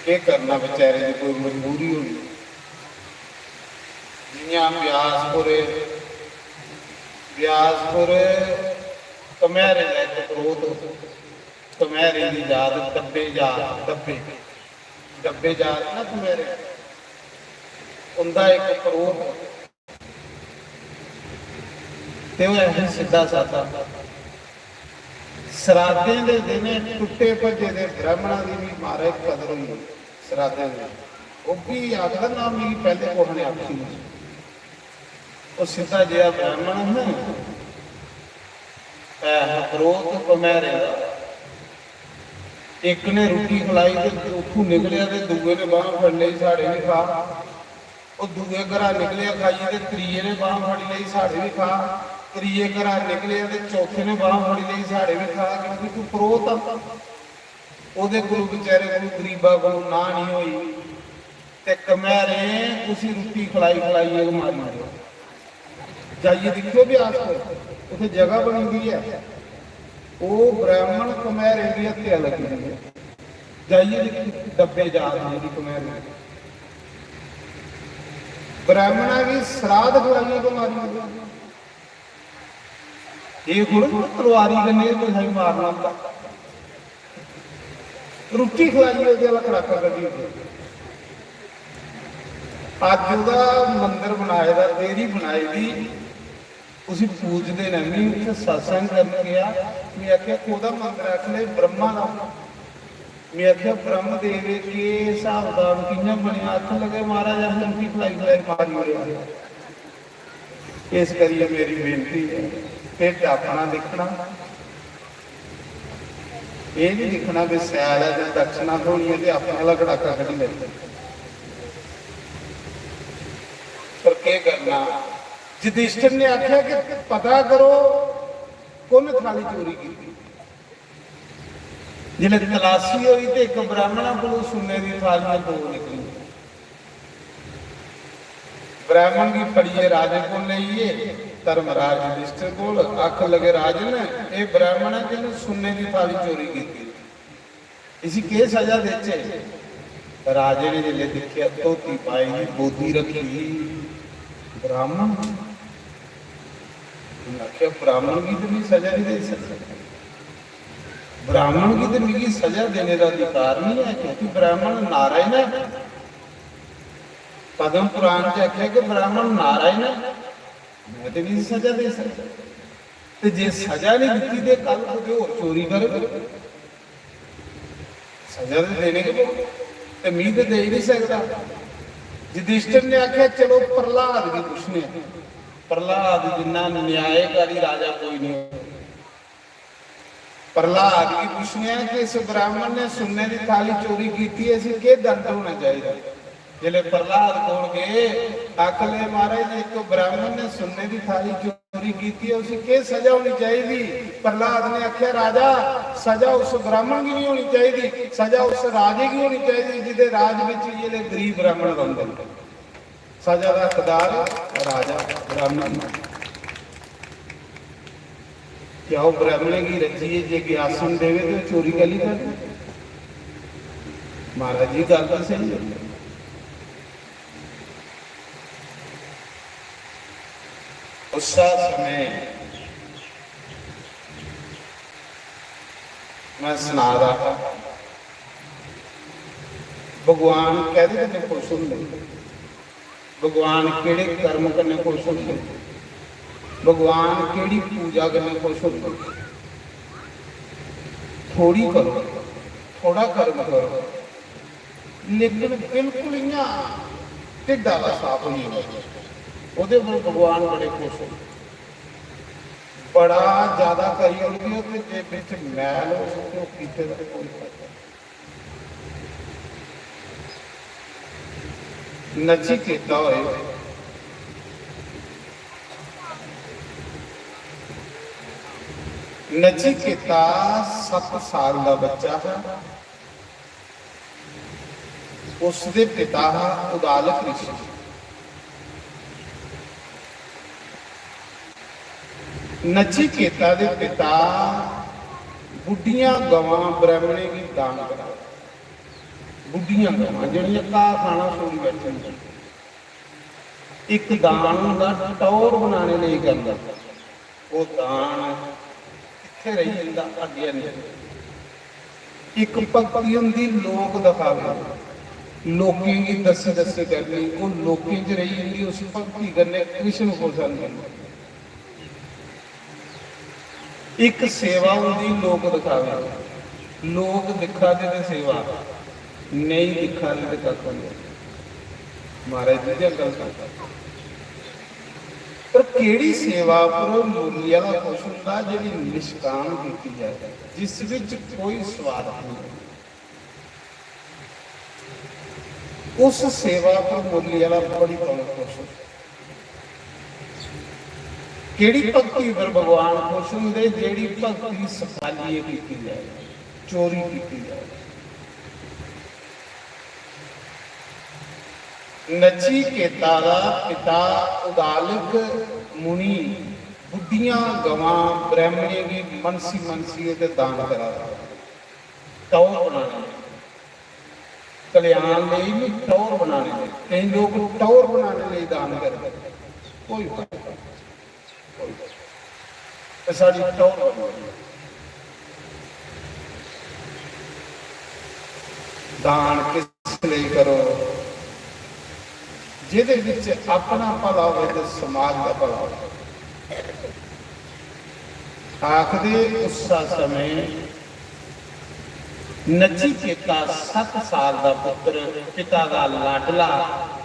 केह् करना, बेचारे दी कोई मजबूरी होनी। जियां ब्यासपुर, ब्यासपुर कम्हारे दा इक परोह्त, कम्हारे दी जात डब्बे जात, डब्बे, डब्बे जात ना कम्हारे, उंदा इक परोह्त ते ओह् ऐ ही सिद्धा सादा। सराधें दे दिनें टुट्टे भज्जे दे ब्राह्मणा दी बी महाराज कदर होई। सराधें दे ओह् बी आखदा ना, मिगी पैह्ले कुसै ने आखी नहीं। ओह् सिद्धा जेहा ब्राह्मण हा, ऐ हा परोह्त कम्हारे दा। इक ने रुट्टी खलाई ते उत्थूं निकलेआ ते दूए ने बांह् फड़ी लेई, साढ़े बी खा। ओह् दूए घरा निकलेआ खाइयै ते त्रिये ने बांह् फड़ी लेई, साढ़े बी खा। त्रिये घरा निकलेआ ते चौथे ने बांह् फड़ी लेई, साढ़े बी खा, क्योंकि तू परोह्त आ। ओह्दे कोल बेचारे कोल गरीबा कोल नांह् निं होई ते कम्हारें उसी रुट्टी खलाई खलाइयै गै मारी ओड़ेआ। जाइयै दिक्खेओ ब्यास पर, उत्थै जगह बनी दी ऐ। ओह् ब्राह्मण कम्हारें दी हत्या लग्गी दी ऐ। जाइयै दिक्खेओ, डब्बे जा दी जेह्ड़ी कम्हारें दी। ब्राह्मणा गी सराध खलाइयै गै मारी ओड़ेआ। एह् थोह्ड़ा तलवारी कन्नै कुसै गी मारना होंदा। रुट्टी खलाइयै ओह्दे आह्ला कड़ाका कड्ढी ओड़ेआ। अज्ज ओह्दा मंदर बनाए दा, देह्री बनाई दी, उसी पूजदे न। में उत्थै सत्संग करन गेआ, में आखेआ, "कोह्दा मंदर ऐ?" आखन लगे, "ब्रह्मा दा।" में आखेआ, "ब्रह्मदेव, एह् केह् स्हाब कताब, कि'यां बनेआ?" आखन लगे, "महाराज, असें रुट्टी खलाई खलाई मारी ओड़ेआ।" इस करियै मेरी बेनती ऐ, ढिड्ड अपना दिक्खना, एह् निं दिक्खना कि सैल ऐ जां दक्षिणा थ्होनी ऐ ते अपने आह्ला कड़ाका कड्ढी लैना। पर केह् करना, युधिष्ठिर ने आखेआ कि पता करो कु'न थाली चोरी कीती। जिसलै तलाशी होई ते इक ब्राह्मणा कोलों सुन्ने दी थालियां दो निकलियां। ब्राह्मण गी फड़ियै राजे कोल लेई गे, धर्मराज युधिष्ठिर कोल, आखन लगे, "राजन, एह् ब्राह्मण ऐ जिन्नै सुन्ने दी थाली चोरी कीती, इसी केह् सजा देचै?" राजे ने जिसलै दिक्खेआ, धोती पाई दी, गोदी रक्खी दी, ब्राह्मण। उन्नै आखेआ, "ब्राह्मण गी ते में सजा निं देई सकदा, ब्राह्मण गी ते मिगी सजा देने दा अधिकार निं ऐ, क्योंकि ब्राह्मण नारायण ऐ।" पद्म पुराण च आखेआ कि ब्राह्मण नारायण ऐ, में ते निं सजा देई सकदा। ते जे सजा निं दित्ती ते कल कुतै होर चोरी करग, सजा ते देने गै पौग, ते मी ते देई निं सकदा। युधिष्ठिर ने आखेआ, "चलो, प्रह्लाद गी पुच्छने आं, प्रह्लाद जिन्ना न्यायकारी राजा कोई निं होग।" प्रह्लाद गी पुच्छने आं कि इस ब्राह्मण ने सुन्ने दी थाली चोरी कीती ऐ, इसी केह् दंड होना चाहिदा? जिसलै प्रह्लाद कोल गे, आखन लगे, "महाराज, इक ब्राह्मण ने सुन्ने दी थाली चोरी कीती ऐ, उसी केह् सजा होनी चाहिदी?" प्रह्लाद ने आखेआ, "राजा, सजा उस ब्राह्मण गी नहीं होनी चाहिदी, सजा उस राजे गी होनी चाहिदी जिसदे राज बिच ये ले गरीब ब्राह्मण रौंह्दे न।" सजा दा हकदार राजा ब्राह्मण। क्या ओह् ब्राह्मणें गी रज्जियै जे कोई आसन देवे ते ओह् चोरी कैल्ली करदे? महाराज जी, गल्ल ते स्हेई ऐ। उस्सै समें में सना दा हा, भगवान कैह्दे कन्नै खुश होंदे? भगवान केह्ड़े कर्म कन्नै खुश होंदे? भगवान केह्ड़ी पूजा कन्नै खुश होंदे? थोड़ी करो, थोड़ा कर्म करो, लेकिन बिल्कुल इ'यां ढिड्डा दा साफ होई जाओ, ओह्दे पर भगवान बड़े खुश होंदे। बड़ा ज्यादा करी ओड़गे ते जे बिच मैल होग ते ओह् कीते दा कोई फायदा। नचिकेता होए, नचिकेता सत्त साल दा बच्चा हा। उसदे पिता हा उदालक ऋषि। नचिकेता दे पिता बुड्ढियां गवां ब्राह्मणें गी दान करा। बुड्ढियां गवां जेह्ड़ियां घाऽ खाना छोड़ी बैठी दियां। इक दान होंदा टौह्र बनाने लेई करना। ओह् दान इत्थै रेही जंदा, अग्गें नेईं। इक भक्ति होंदी लोक दखावे, लोकें गी दस्सी दस्सी करनी, ओह् लोकें च रेही जंदी, उस भक्ति कन्नै कृष्ण खुश होंदे। इक सेवा होंदी लोक दखावे, लोक दिक्खा दे ते सेवा, नेईं दिक्खा दे ते कक्ख नेईं। महाराज जी, गल्ल करदा। पर केह्ड़ी सेवा पर मुरली आह्ला खुश होंदा, जेह्ड़ी निष्काम कीती जाए, जिस विच कोई स्वार्थ नेईं? उस सेवा पर मुरली आह्ला बड़ी तौले खुश होंदा। केह्ड़ी भक्ति पर भगवान खुश होंदे? जेह्ड़ी भक्ति सफाइयै कीती जाए, चोरी कीती जाए। नचिकेता दा पिता उदालक मुनि बुड्ढियां गवां ब्राह्मणें गी मनसी मनसियै ते दान करा दा। टौह्र बनाने लेई, कल्याण लेई नहीं, टौह्र बनाने लेई। केईं लोक टौह्र बनाने लेई दान करदे, कोई फायदा नहीं। ते साढ़ी टौह्र बनी। दान किस लेई करो? जेह्दे विच अपना भला होवे ते समाज दा भला होवे। आखदे उस्सै समें नचिकेता सत्त साल दा पुत्र, पिता दा लाडला,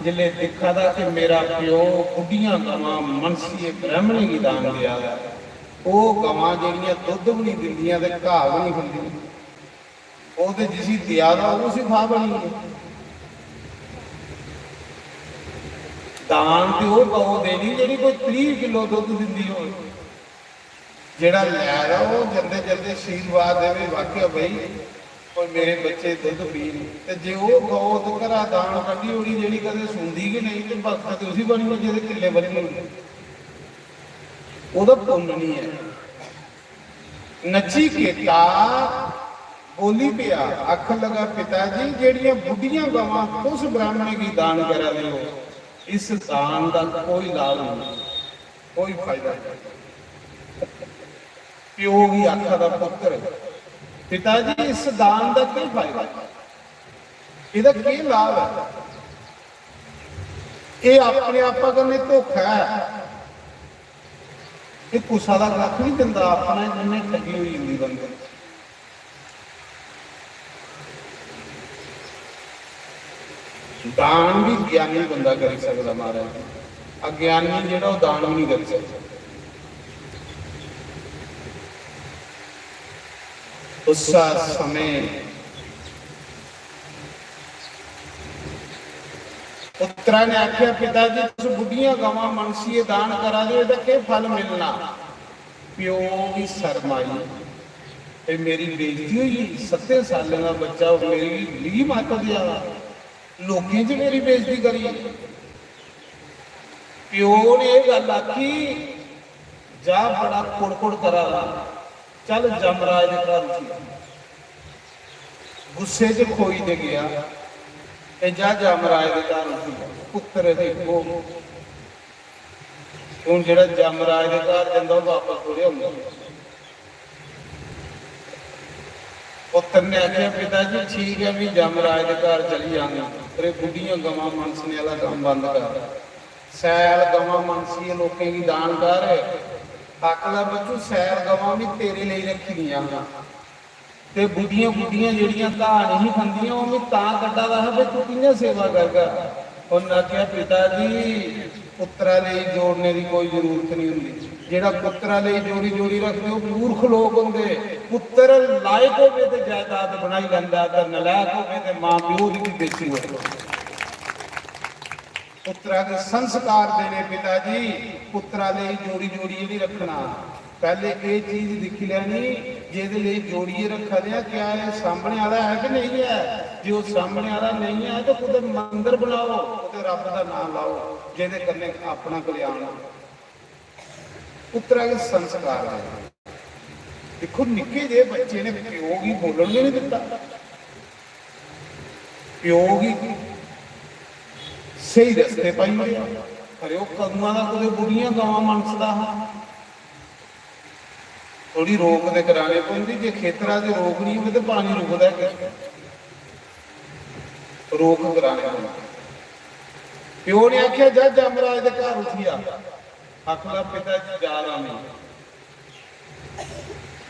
जिसलै दिक्खा दा कि मेरा प्यो बुड्ढियां गवां मनसियै ब्राह्मणें गी दान देआ दा, ओह् गवां जेह्ड़ियां दुद्ध बी निं दिंदियां ते घाऽ बी निं खंदियां, ओह् ते जिसी देआ दा, ओह् उसी खा बनी ऐ। दान ते ओह् गौ देनी जेह्ड़ी कोई त्रीह् किलो दुद्ध दिंदी होए। जेह्ड़ा लै दा, ओह् जंदे जंदे आशीर्वाद देवे, "वाकई भाई, कोई मेरे बच्चे दुद्ध पीन।" ते जे ओह् गौ ते घरा दान कड्ढी ओड़ी, जेह्ड़ी कदें सूंदी गै नेईं, ते बरखा ते उसी बनी ओड़ी, जेह्दे किल्ले बनी ओड़े। ओह्दा पुन्न निं ऐ। नचिकेता बोली पेआ, आखन लगा, "पिता जी, जेह्ड़ियां बुड्ढियां गवां तुस ब्राह्मणें गी दान करा दे हो, इस दान दा कोई लाभ नहीं, कोई फायदा नहीं।" प्यो गी आखा दा पुत्तर, "पिता जी, इस दान दा केह् फायदा? एह्दा केह् लाभ ऐ? एह् अपने आपा कन्नै धोखा ऐ।" एह् कुसा दा कक्ख निं दिंदा, अपना इ'यां ठगी होई जंदी बंदे दी। दान बी ज्ञानी बंदा करी सकदा, महाराज। अज्ञानी जेह्ड़ा, ओह् दान बी निं करी सकदा। उस समें पुत्तरा ने आखेआ, "पिता जी, तुस बुड्ढियां गवां मनसियै दान करा दे ओ, एह्दा केह् फल मिलना?" प्यो गी शर्म आई, "ते मेरी बेइज्जती होई गेई, सत्तें सालें दा बच्चा, ओह् मेरी, मिगी मत्त देआ दा, लोकें च मेरी बेइज्जती करी।" प्यो ने एह् गल्ल आखी, "जा, बड़ा कुड़कुड़ करा दा, चल जमराज दे घर उठी आ।" गुस्से च खोई ते गेआ, "ते जा जमराज दे घर उठी आ।" पुत्तर इक्को, हून जेह्ड़ा जमराज दे घर जंदा, ओह् बापस थोड़े औंदा। पुत्तर ने आखेआ, "पिता जी, ठीक ऐ, में जमराज दे घर चली जांगा, पर एह् बुड्ढियां गवां मनसने आह्ला कम्म बंद कर। सैल गवां मनसियै लोकें गी दान कर।" आखदा, "बच्चू, सैल गवां बी तेरे लेई रक्खी दियां हां, ते बुड्ढियां बुड्ढियां जेह्ड़ियां घाऽ नेईं खंदियां, ओह् में तां कड्ढा दा हा, भाई, तूं कि'यां सेवा करगा?" उन्नै आखेआ, "पिता जी, पुत्तरा लेई जोड़ने दी कोई जरूरत निं होंदी। जेह्ड़ा पुत्तरा लेई जोड़ी जोड़ी रखदे, ओह् मूर्ख लोक होंदे। पुत्तर लायक होवे ते जायदाद बनाई लैंदा, ते नलायक होवे ते मां प्यो दी बी बेची ओड़दा।" पुत्तरा गी संस्कार देने, पिता जी, पुत्तरा लेई जोड़ी जोड़ियै निं रखना। पैह्ले एह् चीज दिक्खी लैनी, जेह्दे लेई जोड़ियै रक्खा दे आं, क्या एह् सामने आह्ला ऐ कि नेईं ऐ? जे ओह् सामने आह्ला नेईं ऐ, ते कुतै मंदर बनाओ, कुतै रब्ब दा नांऽ लाओ, जेह्दे कन्नै अपना कल्याण हो। पुत्तरा गी संस्कार देना। दिक्खो, निक्के जेह् बच्चे ने प्यो गी बोलन गै निं दित्ता, प्यो गी स्हेई रस्ते पाई ओड़ेआ। अरे, ओह् कदुआं दा कुतै बुढ़ियां गवां मनसदा हा। थोड़ी रोक ते कराने पौंदी, जे खेतरा च रोक निं होवे ते पानी रुकदा ऐ कि'यां? रोक कराने पौंदी। प्यो ने आखेआ, "जा, जमराज दे घर उठी आ।" आखन लगा, "पिता जी, जा दा में।"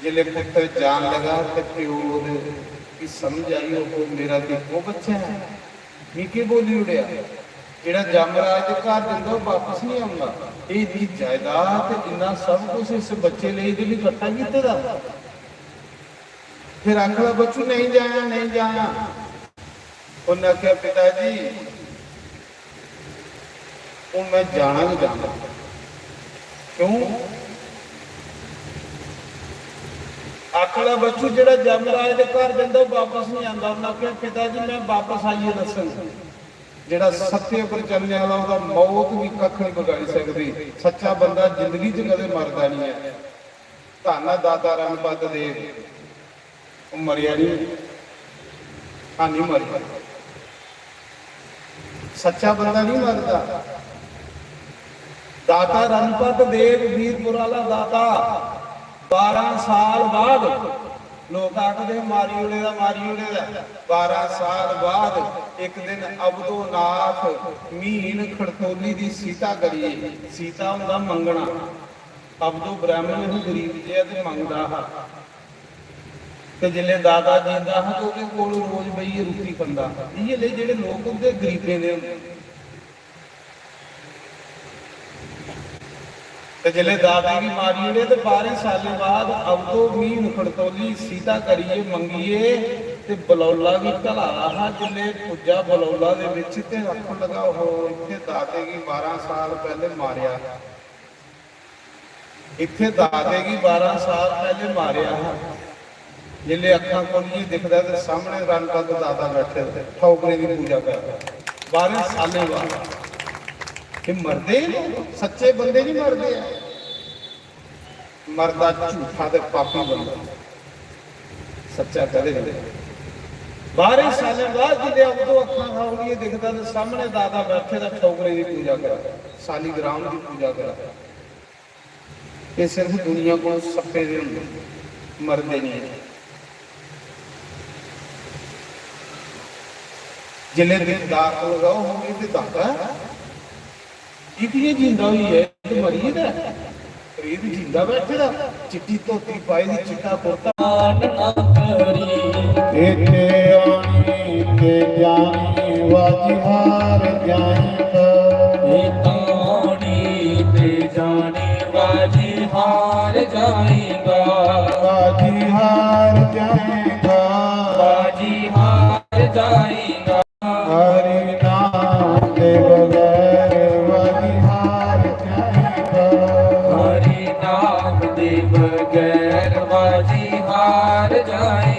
जिसलै पुत्तर जान लगा ते प्यो दे गी समझ आई, "ओहो, मेरा ते इक्को बच्चा ऐ, मी केह् बोली ओड़ेआ? जेह्ड़ा जमराज दे घर जंदा, ओह् बापस निं औंदा। एह् इन्नी जायदाद ते इन्ना सब कुछ इस बच्चे लेई ते मी कट्ठा कीते दा।" फिर आखदा, "बच्चू, नेईं जायां, नेईं जायां।" उन्नै आखेआ, "पिता जी, हून में जाना गै जाना।" क्यों? आखदा, "बच्चू, जेह्ड़ा जमराज दे घर जंदा, ओह् बापस निं आंदा।" उन्नै आखेआ, "पिता जी, में बापस आइयै दस्सङ।" जेह्ड़ा सत्य पर चलने आह्ला, ओह्दा मौत बी कक्ख निं बगाड़ी सकदी। सच्चा बंदा जिंदगी च कदें मरदा निं ऐ। धन्न ऐ दाता रणपद देव, ओह् मरेआ निं, हां, निं मरेआ। सच्चा बंदा निं मरदा। दाता रणपत देव, वीरपुर आह्ला दाता, बारां साल बाद, लोक आखदे, "मारी ओड़े दा, मारी ओड़े दा।" बारां साल बाद इक दिन अवधूनाथ म्हीन खड़तोली दी सीता करियै, सीता होंदा मंगना, अवधू ब्राह्मण ही, गरीब जेहा, ते मंगदा हा। ते जिसलै दाता जींदा हा, ते ओह्दे कोल रोज बेहियै रुट्टी खंदा हा। इ'यै लेह् जेह्ड़े लोक होंदे, गरीबें दे होंदे। ते जिसलै दाते गी मारी ओड़े, ते बारें सालें बाद अवधू म्हीन खड़तोली सीता करियै मंगियै ते बलौला गी घला हा। जिसले पुज्जा बलौला दे बिच ते आखन लगा, "ओहो, इत्थे दादे गी बारां साल पैहले मारेआ, इत्थे दादे गी बारां साल पैहले मारेआ हा।" जिसले अक्खां खोलियै दिखदा ते सामने रणबद्ध दादा बैठे दे, ठौकरे दी पूजा कर, बारां सालें बाद। ये मरदे ही लोक, सच्चे बंदे नहीं मरदे ऐ। मरदा झूठा ते पापी बंदा, सच्चा कदें नहीं। बारां सालें बाद जिसले उदों अक्खां खोलियै दिखदा ते सामने दादा बैठे दा ठौकरे दी पूजा करा, सालीग्राम दी पूजा करा। ये सिर्फ दुनिया को सप्पे दे होंदे, मरदे नहीं। जिसले दिखदा, आखन लगा, "ओह, ये ते दादा ऐ, ये कि'यां जींदा होई गेआ? ये ते मरी गेदा ऐ, पर ये ते जींदा बैठे दा, चिट्टी धोती पाई दी, चिट्टा कुर्ता।" इत्थे आनी ते जानी बाजी हार जाएगा। इत्थे आनी ते जानी बाजी हार जाएगा। बाजी हार जाएगा। बाजी हार जाएगा। हरि नाम दे बगैर बाजी हार जाएगा। हरि नाम दे बगैर बाजी हार जाएगा।